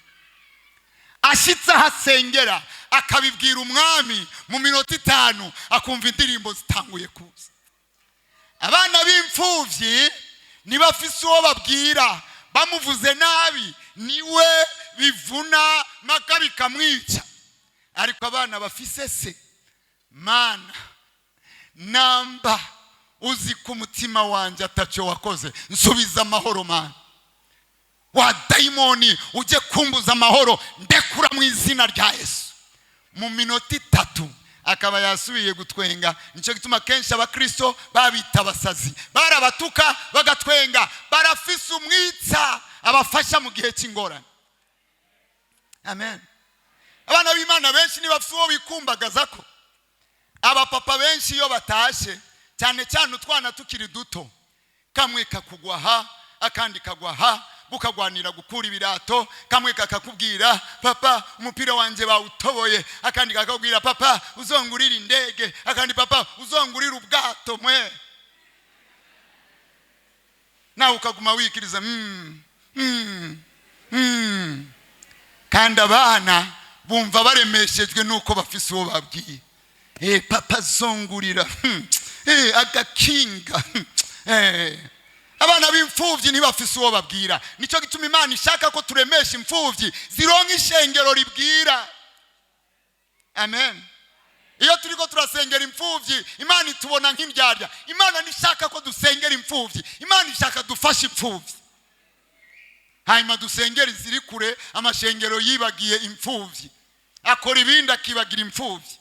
S1: Ashyitse aho asengera, akabibwira Umwami, mu minota 5 akumva indirimbo zitanguye kuza. Abana b'imfubyi ntibafise uwo babwira. Bamuvuze nabi, niwe bivuna maka bikamwica. Ariko abana bafise se: "Mana, namba uzi ko umutima wanjye atacyo wakoze, nsubiza amahoro. Mana, wa dayimoni ujye kumbuza amahoro, ndekura mu izina rya Yesu." Mu minota 3 akaba yasubiye gutwenga. Nicyo gituma kenshi abakristo babita abasazi, barabatuka bagatwenga. Barafise umwitsa abafasha mu gihe cy'ingorane. Amen. Abana b'Imana benshi ntibafise uwo bikumbagaza ko. Abapapa benshi iyo batashe, cyane cyane utwana tukiri duto, kamwe kakugwa ha, akandi kagwa ha, bukagwanira gukura ibirato. Kamwe kakakubwira: "Papa, umupira wanjye bawutoboye." Akandi kakakubwira: "Papa, uzongurira indege." Akandi: "Papa, uzongurira ubwato." Mwe nawe ukaguma wikiriza Kandi abana bumva baremeshejwe nuko bafise uwo babwiye: "Papa, zongurira agakinga." Abana b'imfubyi ntibafise uwo babwira. Nicyo gituma Imana ishaka ko turemesha imfubyi, zironka ishengero ribwira. Amen. Iyo turiko turasengera imfubyi, Imana itubona nk'indyarya. Imana ntishaka ko dusengera imfubyi, Imana ishaka dufashe imfubyi, hanyuma dusengere iziri kure. Amashengero yibagiye imfubyi, akora ibindi akibagira imfubyi.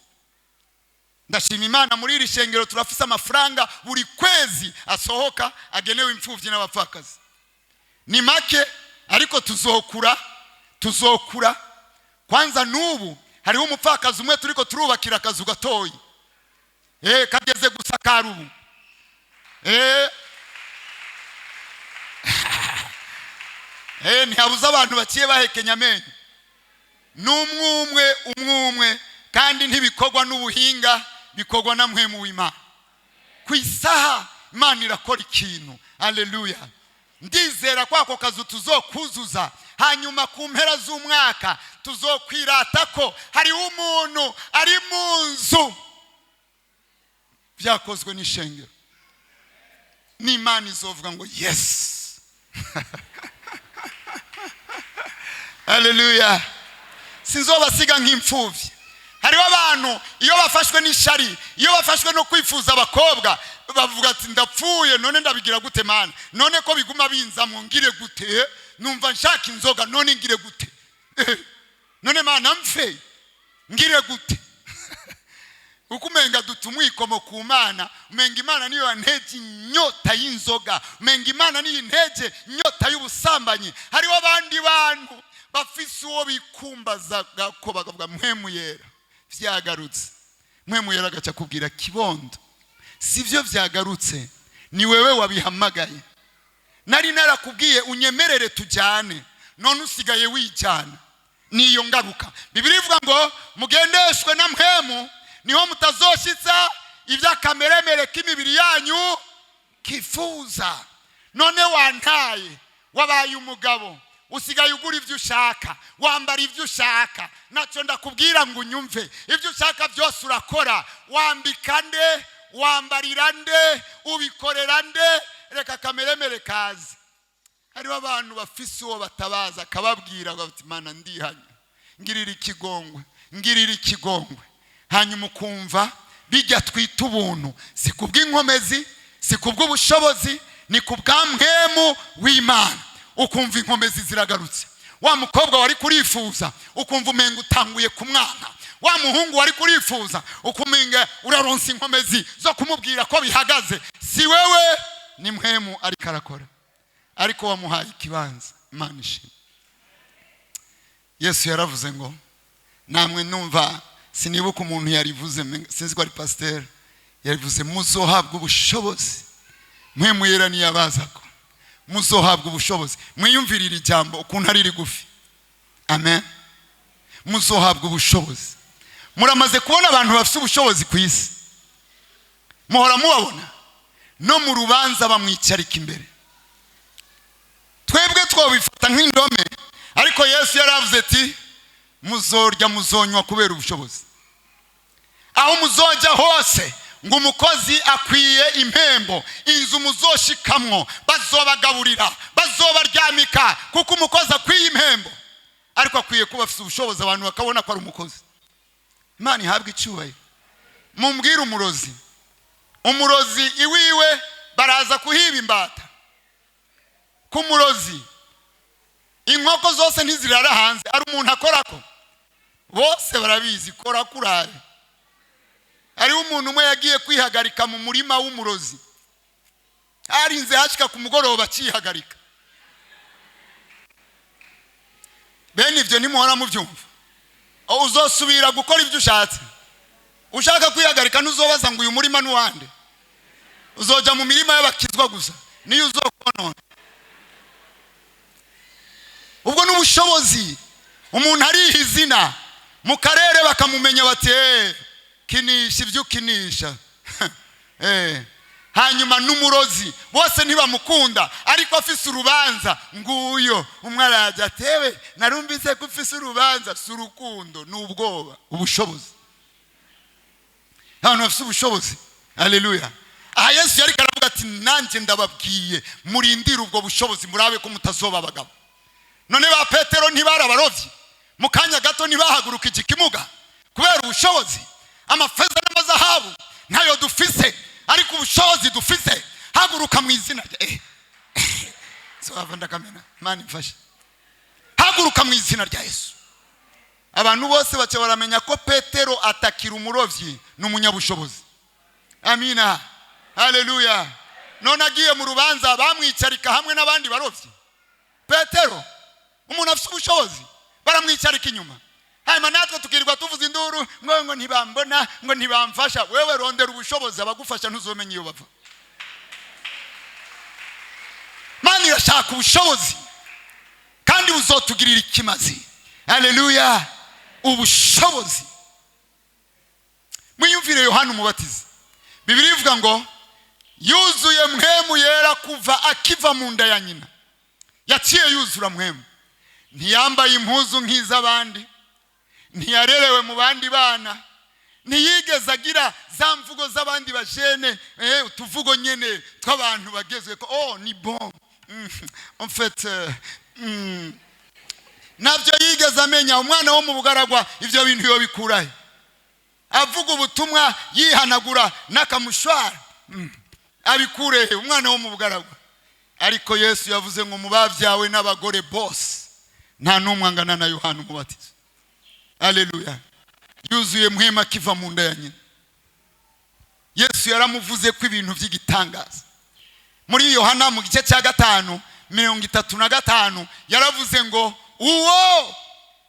S1: Ndashima Imana, muri iri shengero turafise amafaranga buri kwezi asohoka agenewe imfubyi n'abapfakazi. Ni make, ariko tuzokura, tuzokura. Kwanza n'ubu hariho umupfakazi umwe turiko turubakira akazu gatoyi, kageze gusakara ubu. Ntihabuze abantu baciye bahekenya amenyo. Ni umwe umwe umwe, kandi ntibikorwa n'ubuhinga, bikorwa na Mpwemu w'Imana. Ku isaha Imana irakora ikintu. Aleluya! Ndizera ko ako kazu tuzokuzuza, hanyuma ku mpera z'umwaka tuzokwirata ko hariho umuntu ari mu nzu byakozwe n'ishengero, n'Imana izovuga ngo: "Yes, aleluya." Sinzobasiga nk'imfubyi. Hariho abantu iyo bafashwe n'ishari, iyo bafashwe no kwifuza abakobwa, bavuga ati: "Ndapfuye, none ndabigira gute? Mana, none ko biguma binzamwo, ngire gute? Numva nshaka inzoga, none ngire gute? None Mana, mfe? Ngire gute?" Uko umenga duta umwikomo ku Mana, umenga Imana niyo yanteje inyota y'inzoga, umenga Imana niyo inteje inyota y'ubusambanyi. Hariho abandi bantu bafise uwo bikumbazaga ko bakavuga: "Mpwemu Yera, vyagarutse." Mpwemu Yera agaca akubwira: "Kibondo, sivyo vyagarutse, ni wewe wabihamagaye. Nari narakubwiye unyemerere tujyane, none usigaye wijyana." Niyo ngaruka. Bibiliya ivuga ngo mugendeshwe na Mpwemu, niho mutazoshitsa iby'akameremere k'imibiri yanyu kifuza. None wantaye, wabaye umugabo, usigaye ugura ibyo ushaka, wambara ibyo ushaka, nacyo ndakubwira ngo unyumve. Ibyo ushaka byose urakora. Wambika nde? Wambarira nde? Ubikorera nde? Reka akameremere kaze. Hariho abantu bafise uwo batabaza, akababwira bati: "Mana, ndihanye." Ngirira ikigongwe, ngirira ikigongwe. Hanyuma ukumva bijya twita ubuntu, si kubw'inkomezi, si kubw'ubushobozi, ni ku bwa Mpwemu w'Imana. Ukumva inkomezi ziragarutse. Wa mukobwa wari kurifuza, ukumva umenga utanguye kumwanka. Wa muhungu wari kurifuza, ukumenga uraronsa inkomezi zo kumubwira ko bihagaze. Si wewe, ni Mpwemu ariko arakora, ariko wamuhaye ikibanza. Imana ishimwe. Yesu yaravuze ngo namwe numva, sinibuka umuntu yarivuze, sinzi ko ari pasiteri yarivuze: "Muzohabwa ubushobozi Mpwemu Yera niyabazako, muzohabwa ubushobozi." Mwiyumvirire ijambo ukuntu ari rigufi. Amen. Muzohabwa ubushobozi. Muramaze kubona abantu bafite ubushobozi ku isi, muhora mubabona no mu rubanza bamwicarika imbere. Twebwe twabifata nk'indome, ariko Yesu yaravuze ati: "Muzorya, muzonywa kubera ubushobozi. Aho muzojya hose," ngo "umukozi akwiye impembo. Inzu muzoshikamwo bazobagaburira, bazobaryamika, kuko umukozi akwiye impembo." Ariko akwiye kuba afite ubushobozi, abantu bakabona ko ari umukozi. Imana ihabwe icyubahiro. Mumbwire umurozi, umurozi iwiwe baraza kuhiba imbata? Ku murozi inkoko zose ntizirara hanze. Ari umuntu akorako, bose barabizi, kora kurabe. Hariho umuntu umwe yagiye kwihagarika mu murima w'umurozi, harinze hashika ku mugoroba akihagarika. Bene ibyo ntimuhora mubyumva. Uzosubira gukora ibyo ushatse. Ushaka kwihagarika, ntuzobaza ngo uyu murima n'uwande. Uzojya mu mirima y'abakizwa gusa, niyo uzokonona. Ubwo n'ubushobozi. Umuntu ariha izina mu karere, bakamumenya bati: "Kinisha ibyo ukinisha." Hanyuma n'umurozi bose ntibamukunda, ariko afise urubanza, nguyo umwe arajya atewe: "Narumvise ko ufise urubanza." Si urukundo, ni ubwoba. Ubushobozi, abantu bafite ubushobozi. Haleluya. Aha Yesu yari aravuga ati: "Nanjye ndababwiye, murindire ubwo bushobozi, murabe ko mutazoba abagabo." None ba Petero ntibari abarobyi? Mu kanya gato ntibahaguruka ikimuga kubera ubushobozi? Amafeza n'amazahabu ntayo dufise, ariko ubushobozi dufise, haguruka mu izina rya so ndakamena. Imana imfashe. Haguruka mu izina rya Yesu. Abantu bose baca baramenya ko Petero atakira umurobyi, ni umunyabushobozi. Amina, haleluya. None agiye mu rubanza, bamwicarika hamwe n'abandi barobyi? Petero, umuntu afite ubushobozi, baramwicarika inyuma? Hanyuma natwe tukirirwa tuvuza induru ngo ntibambona, ngo ntibamfasha. Wewe rondera ubushobozi, abagufasha ntuzomenya iyo bava. Mana irashaka ubushobozi, kandi buzotugirira ikimazi. Haleluya. Ubushobozi. Mwiyumvire Yohana Umubatizi. Bibiliya ivuga ngo yuzuye Mpwemu Yera kuva akiva mu nda ya nyina. Yaciye yuzura Mpwemu. Ntiyambaye impuzu nk'iz'abandi, ntiyarerewe mu bandi bana, ntiyigeze agira za mvugo z'abandi bajene, utuvugo nyene tw'abantu bagezwe ko oh ni bon, en fait, ntabyo yigeze amenya. Umwana wo mu bugaragwa ibyo bintu yobikurahe? Avuga ubutumwa yihanagura n'akamushwara, abikurehe umwana wo mu bugaragwa? Ariko Yesu yavuze ngo mu babyawe n'abagore bose nta n'umwe angana na Yohana Umubatizo. Aleluya. Yuzuye Mpwemu akiva mu nda ya nyina. Yesu yaramuvuze ko ibintu by'igitangaza. Muri Yohana mu gice cya 5:35 yaravuze ngo uwo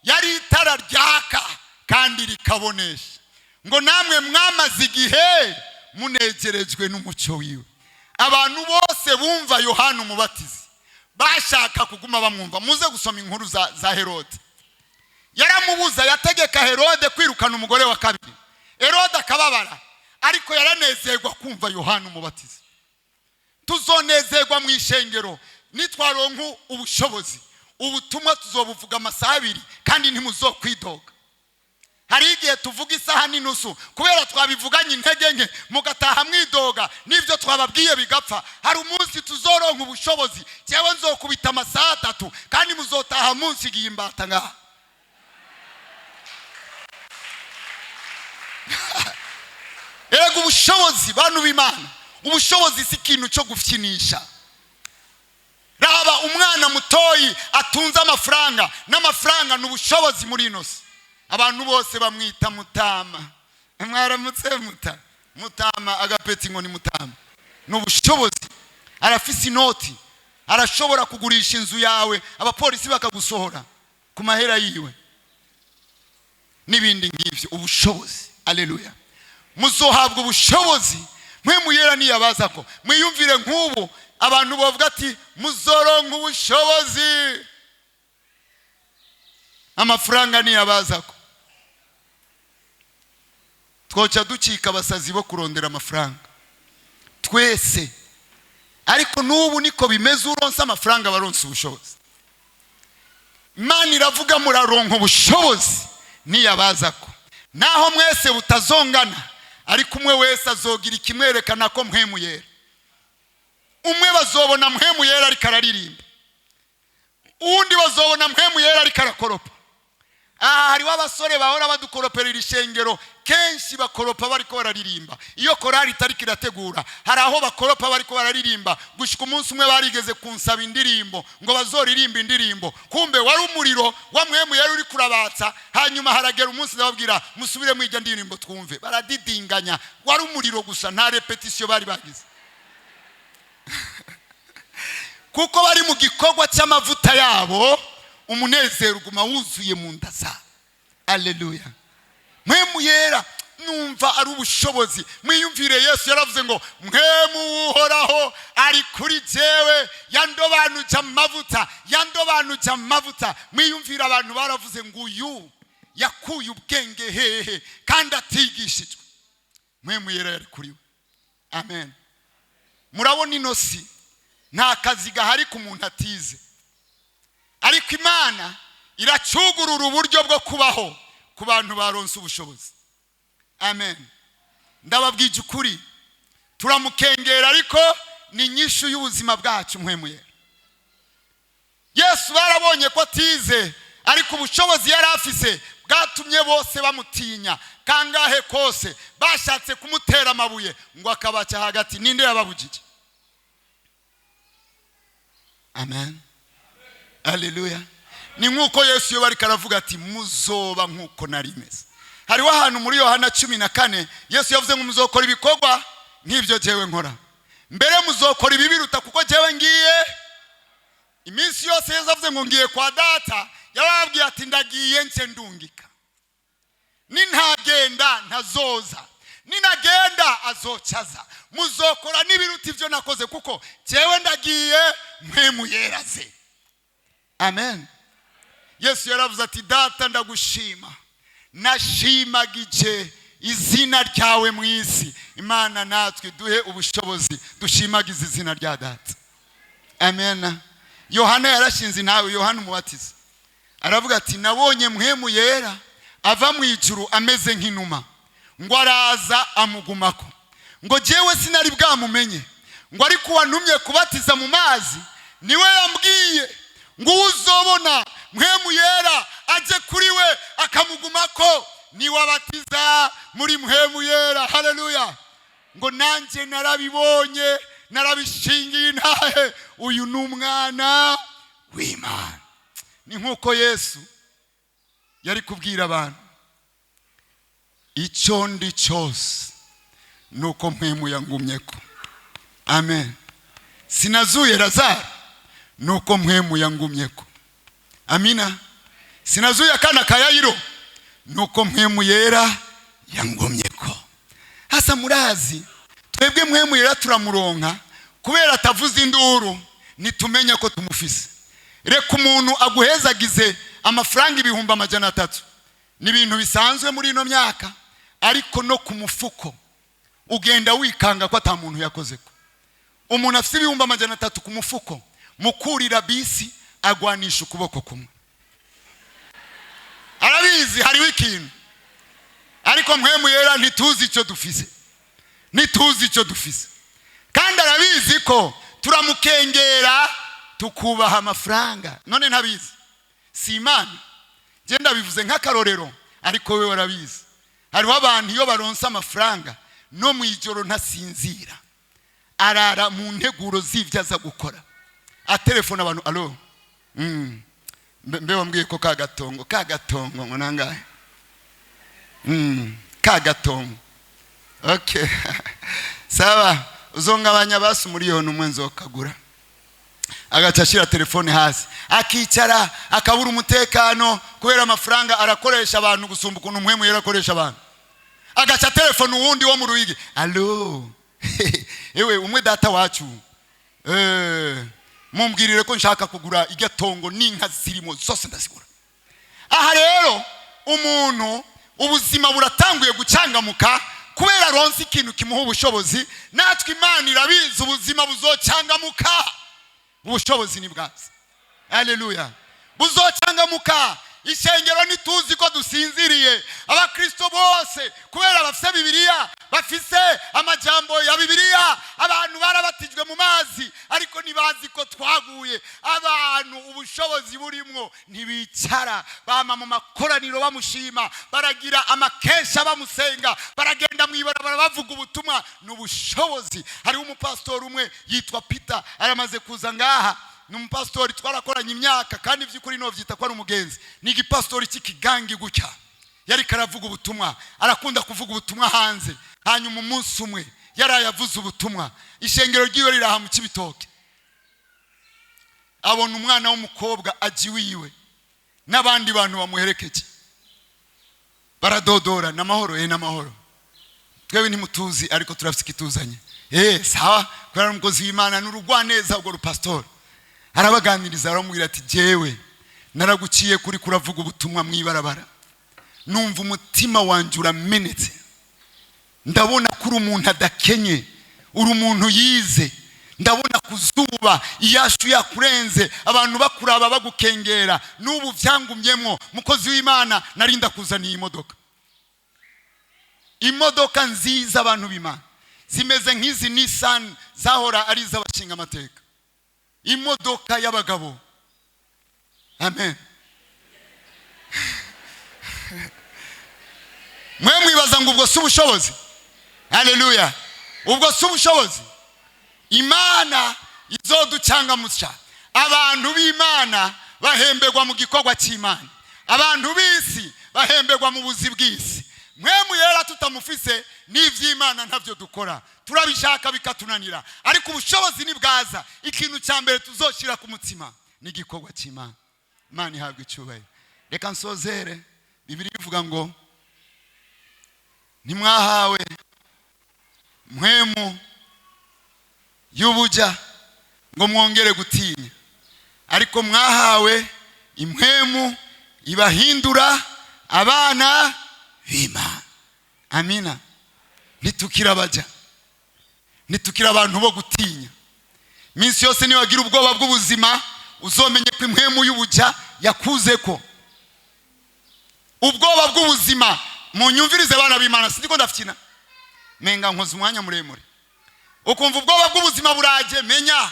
S1: yari itara ryaka kandi rikabonesha, ngo namwe mwamaze igihe munegerejwe n'umucyo wiwe. Abantu bose bumva Yohana Umubatizi bashaka kuguma bamwumva. Muze gusoma inkuru za Herode. Yaramubuza, yategeka Herode kwirukana umugore wa kabiri. Herode akababara, ariko yaranezerwa kumva Yohana Umubatizi. Tuzonezerwa mu ishengero nitwaronka ubushobozi. Ubutumwa tuzobuvuga amasaha 2 kandi ntimuzokwidoga. Hari igihe tuvuga isaha n'inusu kubera twabivuganye intege nke, mugataha mwidoga, n'ibyo twababwiye bigapfa. Hari umunsi tuzoronka ubushobozi, jewe nzokubita amasaha 3 kandi muzotaha munsigiye imbata ngaha. Erega ubushobozi, bantu b'Imana, ubushobozi si ikintu cyo gufyinisha. Raba umwana mutoyi atunze amafaranga, n'amafaranga ni ubushobozi muri ino si. Abantu bose bamwita mutama. Mwaramutse muta mutama, agapeti ngo ni mutama. Ni ubushobozi, arafise inoti, arashobora kugurisha inzu yawe, abapolisi bakagusohora ku mahera yiwe n'ibindi ngibyo. Ubushobozi, aleluya! Muzohabwa ubushobozi mwe muyera niyabaza ko. Mwiyumvire nk'ubu abantu bavuga ati: "Muzoronka ubushobozi amafaranga niyabaza ko." Twoca ducika abasazi bo kurondera amafaranga twese. Ariko n'ubu niko bimeze, uronse amafaranga baronse ubushobozi. Imana iravuga: "Muraronka ubushobozi niyabaza ko." Naho mwese butazongana, ariko umwe wese azogira ikimwerekana ko Mpwemu Yera. Umwe bazobona Mpwemu Yera ariko araririmba, uwundi bazobona Mpwemu Yera ariko arakoropa. Aha hariho abasore bahora badukoropera iri shengero. Kenshi bakoropa bariko bararirimba. Iyo korari itariko irategura, hari aho bakoropa bariko bararirimba. Gushika umunsi umwe barigeze kunsaba indirimbo ngo bazoririmba indirimbo, kumbe wari umuriro wa Mpwemu yari uri kurabatsa. Hanyuma haragera umunsi ndababwira: "Musubire mwirya ndirimbo twumve." Baradidinganya. Wari umuriro gusa, nta répétition bari bagize, kuko bari mu gikorwa cy'amavuta yabo. Umunezero uguma wuzuye mu nda zabo. Aleluya! Mpwemu Yera numva ari ubushobozi. Mwiyumvire, Yesu yaravuze ngo: "Mpwemu Uhoraho ari kuri jewe, yandobanuje amavuta, yandobanuje amavuta." Mwiyumvire, abantu baravuze ngo: "Uyu yakuye ubwenge hehe kandi atigishijwe?" Mpwemu Yera yari kuri we. Amen. Murabona ino si nta kazi gahari ku muntu atize, ariko Imana iracugurura uburyo bwo kubaho ku bantu baronse ubushobozi. Amen. Ndababwije ukuri, turamukengera, ariko ni inyishu y'ubuzima bwacu Mpwemu Yera. Yesu barabonye ko atize, ariko ubushobozi yari afise bwatumye bose bamutinya. Kangahe kose bashatse kumutera amabuye ngo akabaca hagati? Ninde yababujije? Amen, aleluya! Ni nk'uko Yesu iyo bariko aravuga ati: "Muzoba nk'uko nari meze." Hariho ahantu muri Yohana 14 Yesu yavuze ngo: "Muzokora ibikorwa nk'ibyo jyewe nkora, mbere muzokora ibibiruta, kuko jyewe ngiye." Iminsi yose Yesu avuze ngo: "Ngiye kwa Data," yarababwiye ati: "Ndagiye nce ndungika. Nintagenda ntazoza, ninagenda azocaza. Muzokora n'ibiruta ibyo nakoze, kuko jyewe ndagiye, Mpwemu Yeraze." Amen. Yesu yaravuze ati: "Data, ndagushima, nashimagije izina ryawe mu isi." Imana natwe duhe ubushobozi dushimagize izina rya Data. Amen. Yohana yarashinze intawe, Yohana Umubatiza aravuga ati: "Nabonye Mpwemu Yera ava mu ijuru ameze nk'inuma, ngo araza amugumako. Ngo jyewe sinari bwamumenye, ngo ariko uwantumye kubatiza mu mazi niwe yambwiye ngo: 'Uzobona Mpwemu Yera ajye kuri we akamugumako, niwe abatiza muri Mpwemu Yera.'" Haleluya! Ngo nanjye narabibonye, narabishingiye intahe: uyu ni Umwana w'Imana. Ni nk'uko Yesu yari kubwira abantu: "Icyo ndi cyose ni uko Mpwemu yangumye ko." Amen. Sinazuye Lazaro, ni uko Mpwemu yangumye ko. Amina. Sinazuye akana ka Yayiro, ni uko Mpwemu Yera yangumye ko. Hasa murazi, twebwe Mpwemu Yera turamuronka kubera atavuze induru, ntitumenya ko tumufise. Reka umuntu aguhezagize amafaranga 300,000, ni ibintu bisanzwe muri ino myaka, ariko no ku mufuko ugenda wikanga ko ata muntu yakoze ko. Umuntu afite 300,000 ku mufuko, mukurira bisi agwanisha ukuboko kumwe, arabizi hariho ikintu. Ariko Mpwemu Yera ntituzi icyo dufise, ntituzi icyo dufise, kandi arabizi ko turamukengera, tukubaha amafaranga. None ntabizi? Si Imana? Genda bivuze nk'akarorero, ariko we warabizi. Hariho abantu iyo baronse amafaranga No mu ijoro ntasinzira, arara mu nteguro z'ibyo aza gukora, atelefona abantu: "Allô, mbe wambwiye ko ka gatongo ngo nangahe? Ka gatongo, okay, sawa, uzongabanya basi 1 miliyoni nzokagura." Agaca ashyira telefone hasi, akicara, akabura umutekano kubera amafaranga. Arakoresha abantu gusumba ukuntu Mpwemu Yera akoresha abantu. Agaca telefone uwundi wo mu Ruyigi: "Allô, ewe umwe, data wacu, mumbwirire ko nshaka kugura igatongo n'inka zirimo zose, ndazigura." Aha rero umuntu ubuzima buratanguye gucangamuka kubera aronse ikintu kimuha ubushobozi. Natwe Imana irabizi, ubuzima buzocangamuka, ubushobozi ni bwaza. Haleluya! Buzocangamuka. Ishengero ntituzi ko dusinziriye. Abakristo bose kubera bafise Bibiliya, bafise amajambo ya Bibiliya, abantu barabatijwe mu mazi, ariko ntibazi ko twaguye. Abantu ubushobozi burimwo ntibicara, bama mu makoraniro bamushima, baragira amakesha bamusenga, baragenda mu ibarabara bavuga ubutumwa. Ni ubushobozi. Hariho umupasitori umwe yitwa Peter, aramaze kuza ngaha. Ni umupasitori twarakoranye imyaka, kandi by'ukuri byita ko ari umugenzi. Ni igipasitori cy'ikigangi gutya. Yari karavuga ubutumwa, arakunda kuvuga ubutumwa hanze. Hanyuma umunsi umwe yaraye avuze ubutumwa, ishengero ryiwe riraha mu Kibitoke. Abona umwana w'umukobwa ajya iwiwe n'abandi bantu bamuherekeje, baradodora: "N'amahoro?" "Eh, n'amahoro. Twebwe ntimutuzi, ariko turafite ikituzanye." "Eh, sawa." Kubera umukozi w'Imana n'urugwaneza, urwo rupasitori arabaganiriza, aramubwira ati: "Jewe naraguciye kuri kuravuga ubutumwa mu ibarabara, numva umutima wanjye uramenetse. Ndabona ko uri umuntu adakenye, uri umuntu yize. Ndabona ku zuba iyashu yakurenze, abantu bakuraba bagukengera. N'ubu byangumyemo, mukozi w'Imana, narinda kuzaniye imodoka, imodoka nziza." Abantu b'Imana, zimeze nk'izi Nissan zahora ari iz'abashinga amateka, imodoka y'abagabo. Amen. Mwe mwibaza ngo ubwo si ubushobozi? Haleluya! Ubwo si ubushobozi? Imana izoducangamutsa. Abantu b'Imana bahemberwa mu gikorwa cy'Imana, abantu b'isi bahemberwa mu buzi bw'isi. Mpwemu Yera tutamufise, n'iby'Imana ntabyo dukora, turabishaka bikatunanira. Ariko ubushobozi nibwaza, ikintu cya mbere tuzoshyira ku mutima ni igikorwa cy'Imana. Imana ihabwa icyubahiro. Reka nsozere. Bibiliya ivuga ngo ntimwahawe mpwemu y'ubuja ngo mwongere gutinya, ariko mwahawe impwemu ibahindura abana b'Imana. Amina. Ntitukira abaja, ntitukira abantu bo gutinya. Iminsi yose niwagira ubwoba bw'ubuzima, uzomenye ko impwemu y'ubuja yakuze ko ubwoba bw'ubuzima. Munyumvirize, abana b'Imana, sindiko ndafyina, menga nkoze umwanya muremure. Ukumva ubwoba bw'ubuzima buraje, menya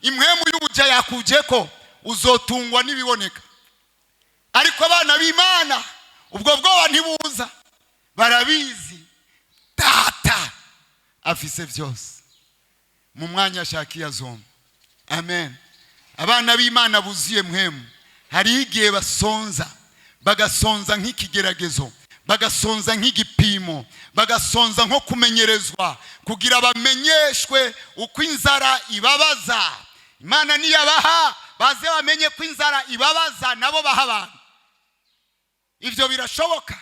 S1: impwemu y'ubuja yakuje ko uzotungwa n'ibiboneka. Ariko abana b'Imana ubwo bwoba ntibuza, barabizi Data afise byose, mu mwanya ashakiye azomba. Amen. Abana b'Imana buzuye Mpwemu, hariho igihe basonza, bagasonza nk'ikigeragezo, bagasonza nk'igipimo, bagasonza nko kumenyerezwa, kugira bamenyeshwe uko inzara ibabaza. Imana niyabaha, baze bamenye ko inzara ibabaza, nabo baha abantu. Ibyo birashoboka,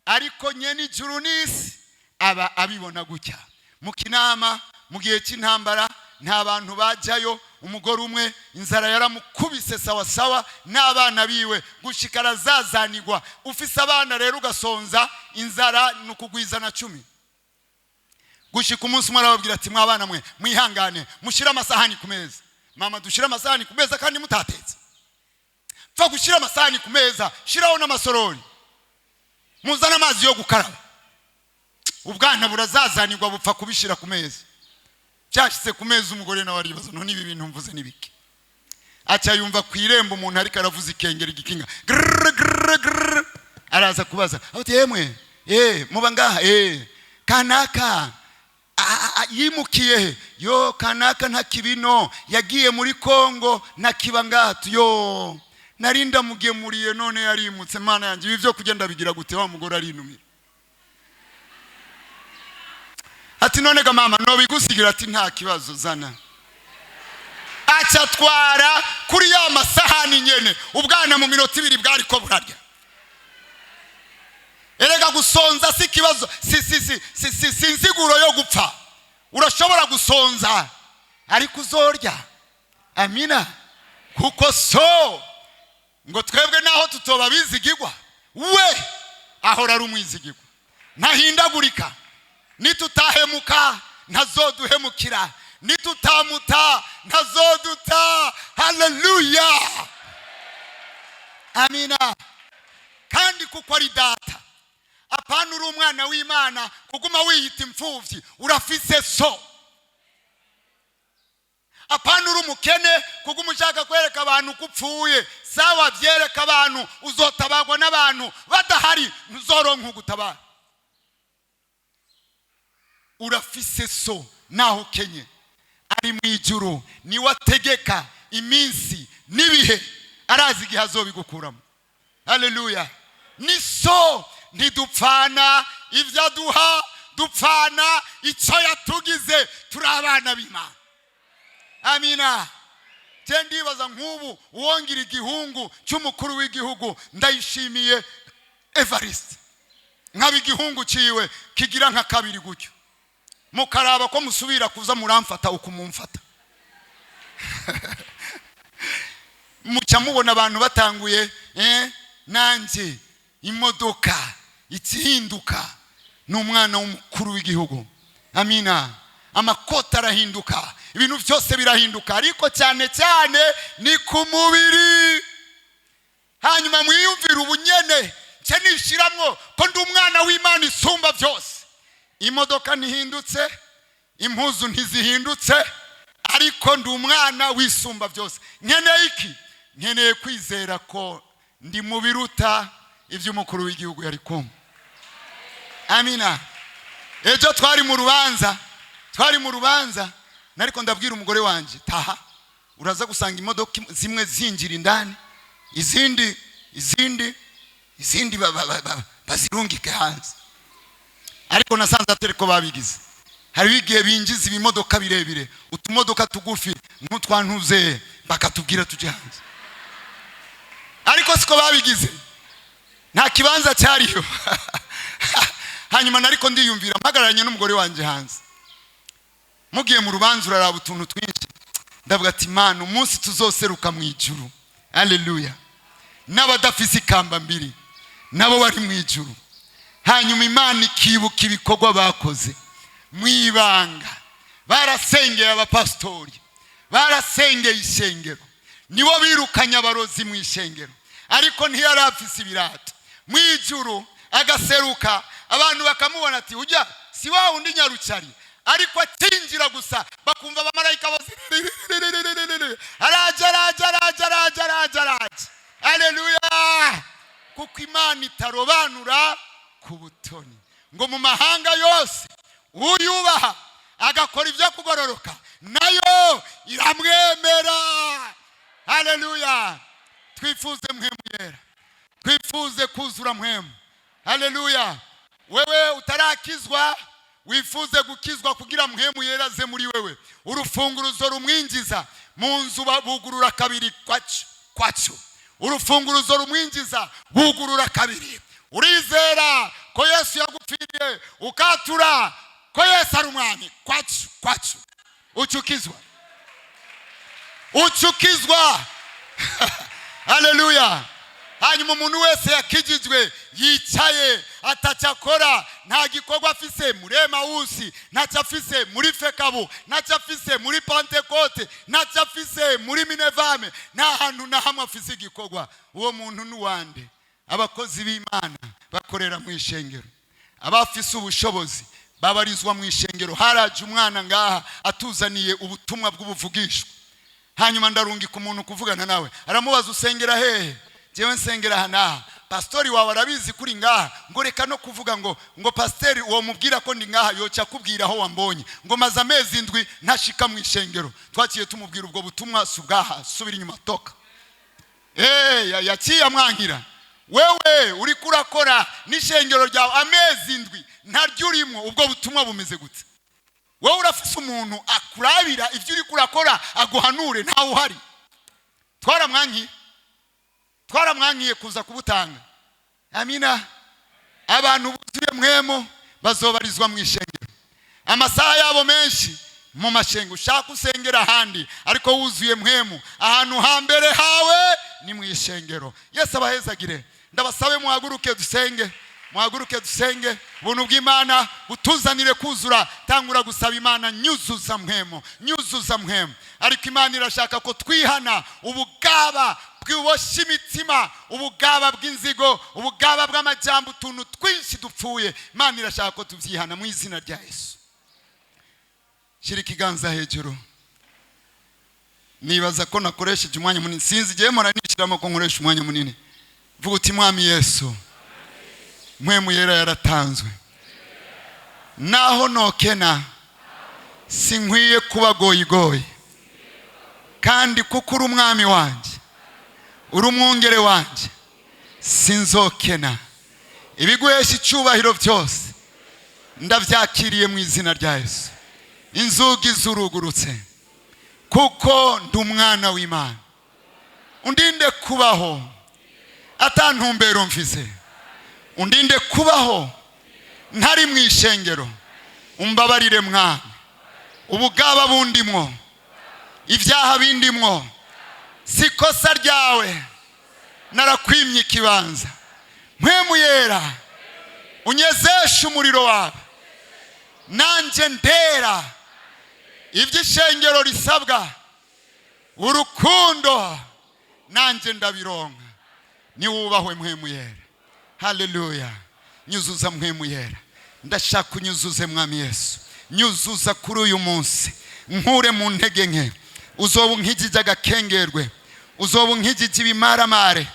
S1: ariko nyene ijuru n'isi aba abibona gutya. Mu Kinama, mu gihe cy'intambara, nta bantu bajyayo. Umugore umwe inzara yaramukubise sawa sawa n'abana biwe, gushika arazazanigwa. Ufise abana rero ugasonza, inzara ni ukugwiza na 10. Gushika umunsi umwe arababwira ati: "Mwabana mwe, mwihangane mushyire amasahani ku meza." "Mama, dushyire amasahani ku meza kandi mutatetse?" "Pfa gushyira amasahani ku meza, shyiraho n'amasorori, muzane amazi yo gukaraba." Ubwana burazazanirwa, bupfa kubishyira ku meza. Byashyize ku meza, umugore nawe aribaza: "None ibi bintu mvuze ni bike?" Aca yumva ku irembo umuntu ariko aravuza ikengeri, igikinga, grrr, grrr, grrr. Araza kubaza ati: "Yemwe, muba ngaha?" "Eh, kanaka." Yimukiye he? Yo, kanaka ntakibino, yagiye muri Kongo, ntakiba ngaha. Yo, nari ndamugemuriye, none yarimutse. Mana yanjye, ibi byo kugenda bigira gute? Wa mugore arinumira ati: "None ga mama, nobigusigira?" Ati: "Nta kibazo, zana." Aca atwara kuri ya masahani nyene. Ubwana mu minota 2 bwariko burarya. Erega gusonza si ikibazo, si insiguro yo gupfa. Urashobora gusonza ariko uzorya. Amina. Kuko so ngo twebwe naho tutoba bizigigwa, we ahora ari umwizigigwa, ntahindagurika. Nitutahemuka ntazoduhemukira, nitutamuta ntazoduta. Haleluya, amina. Kandi kuko ari Data, apana uri umwana w'Imana kuguma wiyita imfubyi, urafise so. Apana uri umukene kuguma ushaka kwereka abantu ko upfuye. Sawa, byereka abantu, uzotabagwa n'abantu badahari, ntuzoronka ugutabara. Urafise so naho ukenye, ari mu ijuru, niwe ategeka iminsi n'ibihe, arazi igihe azobigukuramo. Haleluya. Ni so, ntidupfana ibyo aduha, dupfana icyo yatugize. Turi abana b'Imana. Amina. Je ndibaza nk'ubu uwongira igihungu cy'umukuru w'igihugu Ndayishimiye Evariste, nkaba igihungu ciwe kigira nka kabiri gutyo, mukaraba ko musubira kuza muramfata uko mumfata, muca mubona abantu batanguye nanjye imodoka ikihinduka ni umwana w'umukuru w'igihugu. Amina. Amakoti arahinduka, ibintu byose birahinduka, ariko cyane cyane ni ku mubiri. Hanyuma mwiyumvire ubunyene nce nishiramwo ko ndi umwana w'Imana isumba byose. Imodoka ntihindutse, impuzu ntizihindutse, ariko ndi umwana w'isumba byose. Nkeneye iki? Nkeneye kwizera ko ndi mu biruta iby'umukuru w'igihugu yari kumva. Amina. Ejo twari mu rubanza, twari mu rubanza, nariko ndabwira umugore wanjye: "Taha uraza gusanga imodoka zimwe zinjira indani, izindi bazirungike hanze." Ariko nasanze atari ko babigize. Hariho igihe binjiza ibimodoka birebire, utumodoka tugufi nk'utwa ntuzeye bakatubwira tujye hanze, ariko siko babigize, nta kibanza cyariyo. Hanyuma nariko ndiyumvira mpagararanye n'umugore wanjye hanze. Mugiye mu rubanza uraraba utuntu twinshi. Ndavuga ati: "Imana, umunsi tuzoseruka mu ijuru, aleluya, n'abadafise ikamba mbiri nabo bari mu ijuru, hanyuma Imana ikibuka ibikorwa bakoze mu ibanga, barasengeye abapasitori, barasengeye ishengero, nibo birukanye abarozi mu ishengero, ariko ntiyari afise ibirato." Mu ijuru agaseruka, abantu bakamubona ati: "Ujya si wa wundi nyarucari?" Ariko akinjira gusa bakumva abamarayika bose: "Araje, araje, araje, araje, araje, araje!" Aleluya. Kuko Imana itarobanura ku butoni, ngo mu mahanga yose uyubaha agakora ibyo kugororoka nayo iramwemera. Haleluya. Twifuze Mpwemu Yera, twifuze kuzura Mpwemu. Haleluya. Wewe utarakizwa, wifuze gukizwa kugira Mpwemu Yera aze muri wewe. Urufunguruzo rumwinjiza mu nzu bugurura kabiri, kwacu kwacu. Urufunguruzo rumwinjiza bugurura kabiri. Urizera ko Yesu yagupfiriye, ukatura ko Yesu ari umwami, kwacu kwacu, ucukizwa, ucukizwa. Haleluya. Hanyuma umuntu wese yakijijwe yicaye atacyo akora, nta gikorwa afise muri Emawusi, ntacyo afise muri FECABU, ntacyo afise muri Pantekote, ntacyo afise muri Minevame, nta hantu na hamwe afise igikorwa, uwo muntu n'uwande? Abakozi b'Imana bakorera mu ishengero, abafise ubushobozi babarizwa mu ishengero. Haraje umwana ngaha atuzaniye ubutumwa bw'ubuvugishwa. Hanyuma ndarungika umuntu kuvugana nawe, aramubaza: "Usengera hehe?" "Jewe nsengera aha n'aha." Pastori wawe arabizi kuri ngaha. Ngo reka no kuvuga ngo pasiteri uwo mubwira ko ndi ngaha, yoca akubwira aho wambonye. Ngo maze amezi 7 ntashika mu ishengero. Twaciye tumubwira ubwo butumwa si ubwaha, subira inyuma, toka. Yaciye amwankira. Wewe uriko urakora n'ishengero ryawe amezi 7 ntaryo urimo, ubwo butumwa bumeze gute? Wowe urafise umuntu akurabira ibyo uriko urakora, aguhanure? Ntawe uhari. Twaramwankiye, twaramwankiye kuza kubutanga. Amina. Abantu buzuye Mpwemu bazobarizwa mu ishengero, amasaha yabo menshi mu mashengo. Ushaka usengera ahandi, ariko wuzuye Mpwemu, ahantu hambere hawe ni mu ishengero. Yesu abahezagire. Ndabasabe muhaguruke dusenge, muhaguruke dusenge. Ubuntu bw'Imana butuzanire kuzura. Tangura gusaba Imana: nyuzuza Mpwemu, nyuzuza Mpwemu. Ariko Imana irashaka ko twihana ubugaba bwiboshye imitima, ubugaba bw'inzigo, ubugaba bw'amajyamba, utuntu twinshi dupfuye. Imana irashaka ko tubyihana mu izina rya Yesu. Shyira ikiganza hejuru. Nibaza ko nakoresheje umwanya munini, sinzi igihe mpora nishyiramo ko nkoresha umwanya munini. Vuga uti: "Mwami Yesu, Mpwemu Yera yaratanzwe. Naho nokena, sinkwiye kuba goyigoyi. Kandi kuko uri umwami wanjye, uri umwungere wanjye, sinzokena. Ibiguhesha icyubahiro byose ndabyakiriye mu izina rya Yesu. Inzugi zurugurutse kuko ndi umwana w'Imana. Undinde kubaho atantumbero mvize, undinde kubaho ntari mu ishengero. Umbabarire Mwami, ubugaba bundimwo, ibyaha bindimwo, si ikosa ryawe, narakwimye ikibanza. Mpwemu Yera, unyezeshe umuriro wawe, nanjye ndera iby'ishengero risabwa, urukundo, nanjye ndabironka. Niwubahwe Mpwemu Yera." Haleluya! Nyuzuza Mpwemu Yera. Ndashaka unyuzuze, Mwami Yesu. Nyuzuza kuri uyu munsi, nkure mu ntege nke. Uzoba unkijije agakengerwe, uzoba unkijije ibimaramare.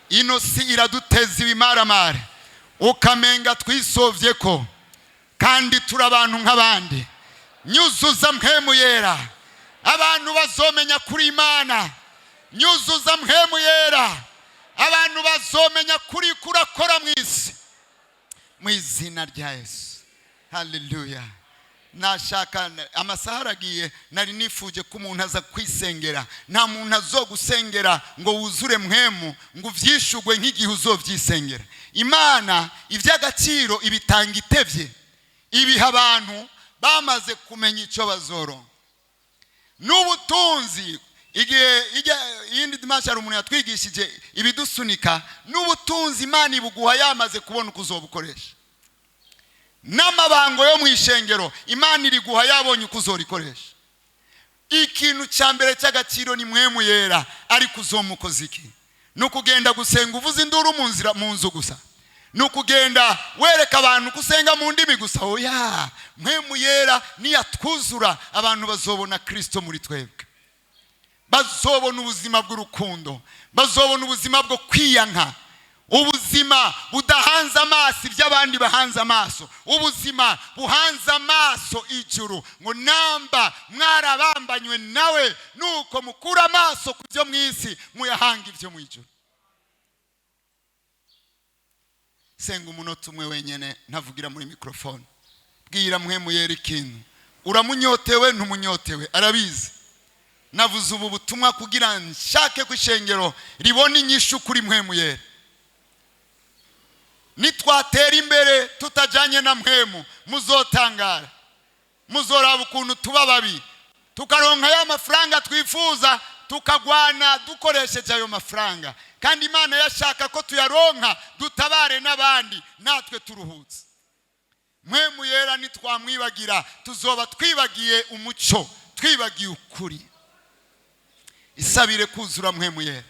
S1: Ino si iraduteza ibimaramare, ukamenga twisovye ko kandi turi abantu nk'abandi. Nyuzuza Mpwemu Yera, abantu bazomenya kuri Imana. Nyuzuza Mpwemu Yera, abantu bazomenya kuri kurakora mu isi, mu izina rya Yesu. Haleluya! Nashaka, amasaha aragiye. Nari nifuje ko umuntu aza kwisengera. Nta muntu azogusengera ngo wuzure Mpwemu, ngo uvyishugwe nk'igihe uzovyisengera. Imana iby'agaciro ibitanga itevye, ibiha abantu bamaze kumenya icyo bazoronka n'ubutunzi. Igihe iyindi dimanche hari umuntu yatwigishije ibidusunika n'ubutunzi, Imana ibuguha yamaze kubona uko uzobukoresha. N'amabango yo mu ishengero, Imana iriguha yabonye uko uzorikoresha. Ikintu cya mbere cy'agaciro ni Mpwemu Yera. Ariko uzomukoze iki? Ni ukugenda gusenga uvuza induru mu nzira, mu nzu gusa? Ni ukugenda wereka abantu ko usenga mu ndimi gusa? Oya, Mpwemu Yera niyatwuzura, abantu bazobona Kirisito muri twebwe, bazobona ubuzima bw'urukundo, bazobona ubuzima bwo kwiyanka, ubuzima budahanze amaso ibyo abandi bahanze amaso, ubuzima buhanze amaso ijuru. Ngo namba mwarabambanywe nawe, nuko mukura amaso ku byo mu isi, muyahanga ibyo mu ijuru. Senga umunota umwe wenyine, ntavugira muri mikorofone. Bwira Mpwemu Yera ikintu. Uramunyotewe, ntumunyotewe, arabizi. Navuze ubu butumwa kugira nshake ku ishengero ribona inyishu kuri Mpwemu Yera. Nitwatera imbere tutajyanye na Mpwemu, muzotangara, muzoraba ukuntu tuba babi, tukaronka ya mafaranga twifuza, tukagwana dukoresheje ayo mafaranga, kandi Imana yashaka ko tuyaronka dutabare n'abandi, natwe turuhutse. Mpwemu Yera nitwamwibagira, tuzoba twibagiye umuco, twibagiye ukuri. Isabire kuzura Mpwemu Yera.